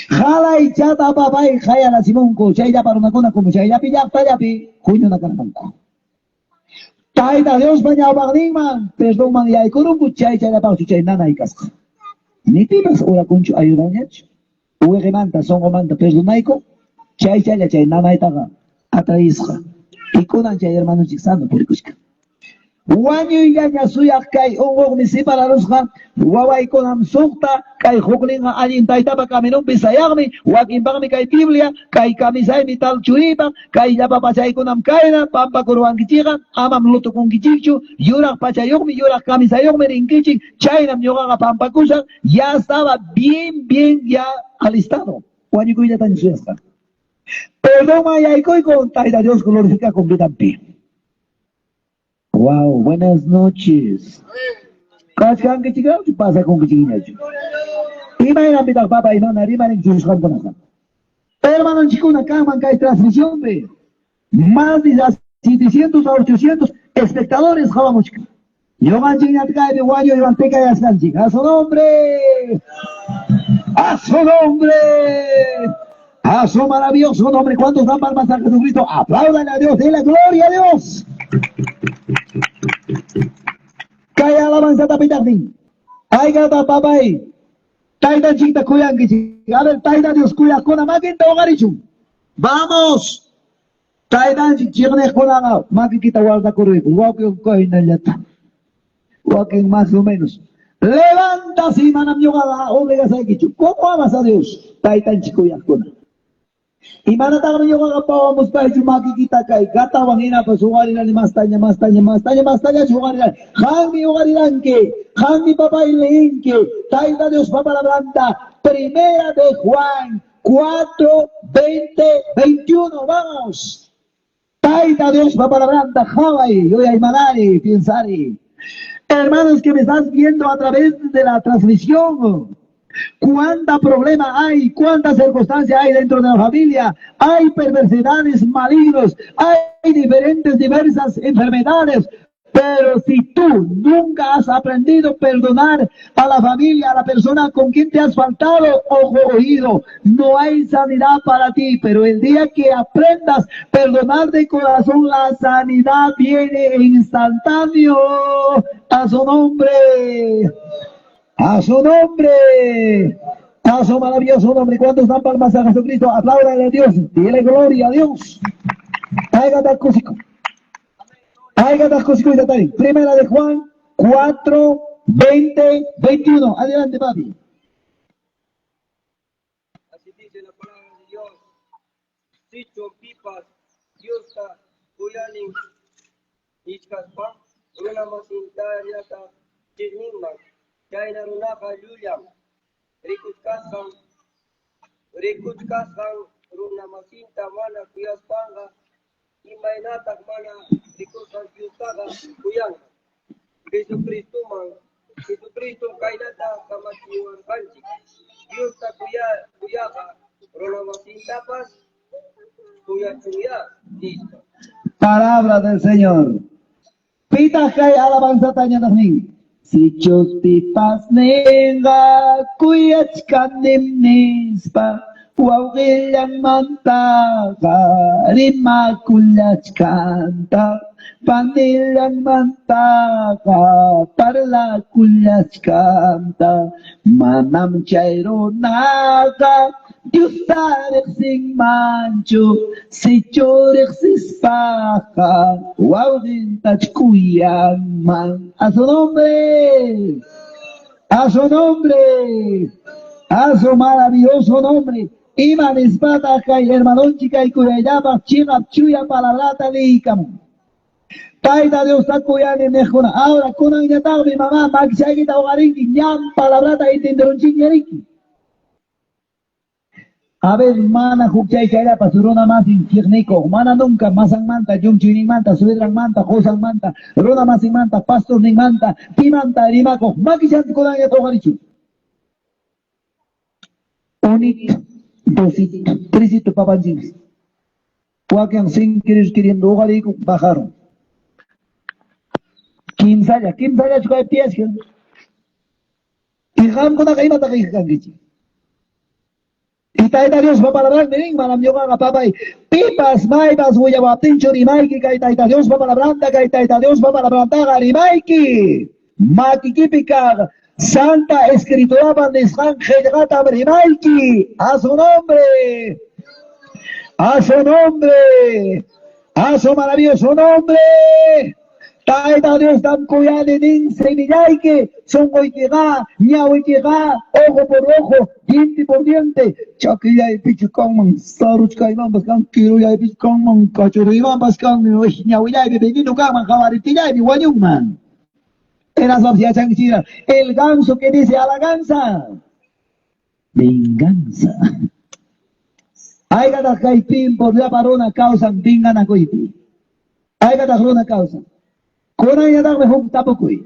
Halaychata papay hayarachimunku, chayllapa runakuna como chayllapi llaqtallapi huñunakarqanku. Tayta Diospa ñawpaqninman, perdonman yaykurunku, chay chayllapaqchu chay nanay kasqa. Ni pipas orakunchu ayudanñachu. Uwiqimanta, sunqumanta perdonayku, chay chaylla chay nanaytaqa atraysqa. Ikunan chay hermanunchik sano purikushka. Wañuyllaña suyaq kay unquqmi separarusqa, wawaykunam suqta, kay hukninqa allin taytapa caminonpi sayaqmi, wakinpaqmi kay Biblia, kay camisaymi tal churipaq, kay llapa pachaykunam kayna, pampakuruwankichikqa, amam lutukunkichikchu, yuraq pachayuqmi, yuraq camisayuqmi rinkichik, chaynam ñuqaqa pampakusaq, ya estaba bien, bien ya alistado. Wañukuyllataña suyasqa. Perdón yaykuyku, Tayta Dios glorifica con vidanpi. Wow, buenas noches. Kachkankichikrawchu pasakunkichikñachu. Imaynanpitaq papay mana rimarinchu qamkunaqa. Hermanonchikkuna kanman kay transmisionpi. Más de 700 a 800 espectadores qawamuchkan. Ñuqanchikñataq kaypi wañuywan tikayasqanchik. A su nombre. A su nombre. A su maravilloso nombre. ¿Cuántos dan palmas a Jesucristo? Apláudale a Dios. Dile gloria a Dios. Kay alabanza pitaqnin. Aygata papay. Taytanchikta kuyankichik. A ver, Tayta Dios kuyaqkuna makinta uqarichun. Vamos. Taytanchik chiqniqkunaqa makikita guardakuruyku. Wakin kaynallata. Wakin más o menos. Levanta si manam ñuqaqa obligasaykichu. ¿Cómo amas a Dios? Taytanchik kuyaqkuna. Imanataqmi ñuqaqa pawamuspaychu makikita kay gatawan hinapas uqarirani mastaña, mastaña, mastaña, mastañachu uqarirani. Qanmi uqariranki, qanmi papay leinki. Tayta Diospa palabranta, Primera de Juan 4, 20, 21, vamos. Tayta Diospa palabranta, qhaway, yuyaymanari, piensari. Hermanos que me estás viendo a través de la transmisión, cuánta problema hay, cuánta circunstancia hay dentro de la familia, hay perversidades malignos, hay diferentes, diversas enfermedades, pero si tú nunca has aprendido a perdonar a la familia, a la persona con quien te has faltado, ojo, oído, no hay sanidad para ti, pero el día que aprendas a perdonar de corazón, la sanidad viene instantáneo. A su nombre. A su nombre. A su maravilloso nombre. ¿Cuántos dan palmas a Jesucristo? Apláudale a Dios. Dile gloria a Dios. Hágate cúsico. Primera de Juan 4, 20, 21. Adelante, papi. Así dice la palabra de Dios. Sichum pipas, Diosta kuyani nichkaspa, runa masintañataq chiqninman, chayna runaqa llullam, rikuchkasqan runa masinta mana kuyaspanqa, imaynataq mana rikusqan Diostaqa kuyanqa. Jesucristum kaynata kamachiwarqanchik. Diosta kuyaqa runa masintapas kuyachunya nispa. Palabra del Señor. Pitaq kay alabanzata ñataqnin. Sichus pipas ninqa kuyachkanim nispa, wawqillanmantaqa rimakullachkanta, panillanmantaqa parlakullachkanta, manam chay runaqa Diosta riqsinmanchu, sichu riqsispaqa wawqintach kuyanman. A su nombre, a su nombre, a su maravilloso nombre. Ima nispataq kay hermanonchik kay kuyayllapaq chiqap chuya palabrata liykamun. Tayta Diosta kuyani niqkuna. Ahora kunanñataqmi mamá makichaykita uqarinki, ñam palabrata entenderunchikña rinki. A ver, mana hukchaychayllapas runa masin chiqnikuq, mana nunca masanmanta, llumchuyninmanta, suegranmanta, qusanmanta, runa masinmanta, pastorninmanta, pimanta rimakuq, makichanta kunanña uqarichu. Unito, dosito, tresito papanchis. Wakin sin querer queriendo uqariyku, bajaron. Kimsalla, kimsallachu kaypi tiyashkan. Y qamkunaqa imataq kankichik? Y Tayta Diospa palabranmi nin, manam ñuqaqa papay, pipas maypas willawaptinchu rimayki kay Tayta Diospa palabranta, kay Tayta Diospa palabrantaqa rimayki. Makikipi kaq Santa Escriturapa nisqan qillqatam rimayki. A su nombre. A su nombre. A su maravilloso nombre. Tayta Diostam kuyani nin simillayki, sunquykiqa, ñawiykiqa, ojo por ojo, diente por diente, chakillaypichu kanman, saruchkaymanpas kan, kirullaypichu kanman, kachuruymanpas kanmi, ñawillaypi veneno kanman, qawaritiyaymi wañunman. Erasmas yachankichikra, el ganso que dice a la gansa, venganza. Haykataq kay tiempo llapa runa kawsan venganakuypi. Haykataq runa kawsan. Kunanñataqmi huk tapukuy.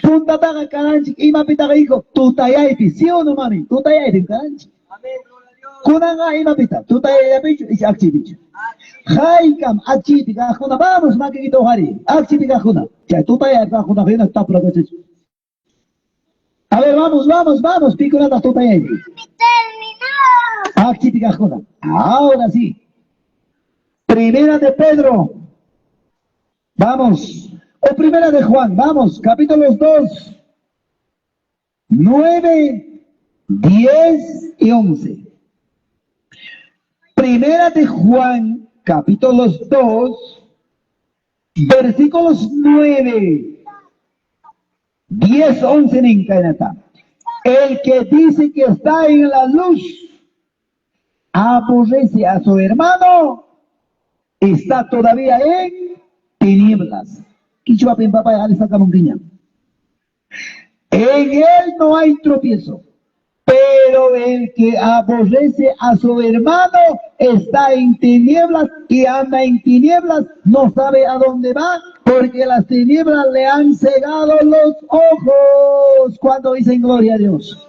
Puntataqa kananchik imapitaqa hijo, tutayaypi, ¿sí o no mami? Tutayaypi kananchik. Amén, gloria a Dios. Kunanqa imapita, tutayayllapichu icha akchipichu. Haykam akchipi kaqkuna, vamos makiykita uqariy, akchipi kaqkuna. Chay tutayaypi kaqkuna hina tapurakachichu. A ver, vamos, vamos, vamos, pikunataq tutayaypi. Akchipi kaqkuna. Ahora sí. Primera de Pedro. Vamos. O primera de Juan, vamos, capítulos 2, 9, 10 y 11. Primera de Juan, capítulos 2, versículos 9, 10, 11 nin kaynata. El que dice que está en la luz, aborrece a su hermano, está todavía en tinieblas. Quichua papá En él no hay tropiezo, pero el que aborrece a su hermano está en tinieblas y anda en tinieblas, no sabe a dónde va, porque las tinieblas le han cegado los ojos. Cuando dicen gloria a Dios.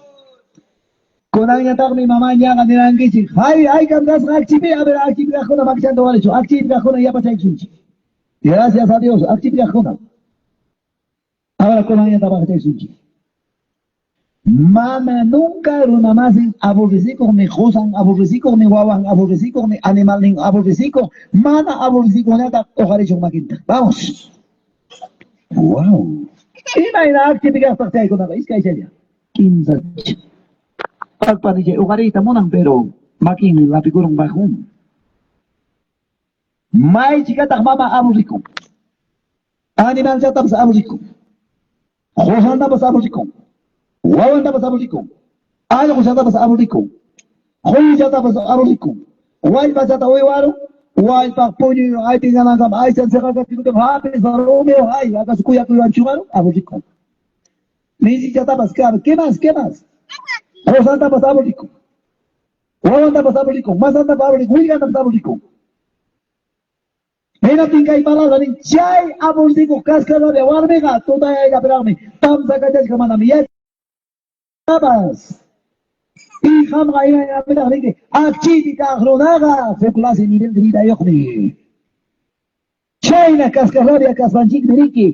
Kunanñataqmi mamá ñaqa nirankichik, hay, haykam kasqa akchipi, a ver, akchipi kaqkuna makichanta walichu, akchipi kaqkuna yapachaysunchik. Gracias a Dios, akchipi kaqkuna. Ahora kunanñataq baqchaysunchik. Mana nunca runa masin aborrecikuq, ni qusan aborrecikuq, ni wawan aborrecikuq, ni animalnin aborrecikuq, mana aborrecikuqñataq uqarichun makinta. Vamos. Wow. Imayna akchipi kaqtaq chaykunaqa, iskay chaylla. Kimsa. Pagpanichay uqariyta munan, pero makinmi lapikurun bajun. Maychikataq mama aburrikun. Animalchatapas aburrikun. Qusantapas aburrikun. Wawantapas aburrikun. Allquchatapas aburrikun. Quyllatapas aburrikun. Wallpachata uywarun. Wallpaq puñuy aytinanankama aychan siqakachikutin hapis rumiwan ay acaso kuyakuywan chumarun aburrikun. Misichatapas ¿qué más? ¿Qué más? Qusantapas aburrikun. Wawantapas aburrikun. Masantapas aburrikun. Willkantapas aburrikun. Hinaptin kay palabra nin chay aburrikuq kasqalabia warmiqa tutayayllapiraqmi tamsa kachashka manami yachapas. Y qamqa imaynapitaq ninki akchipi kaq runaqa huk clase nivel de vidayuqmi. Chayna kasqalabia kaspanchikmi rinki.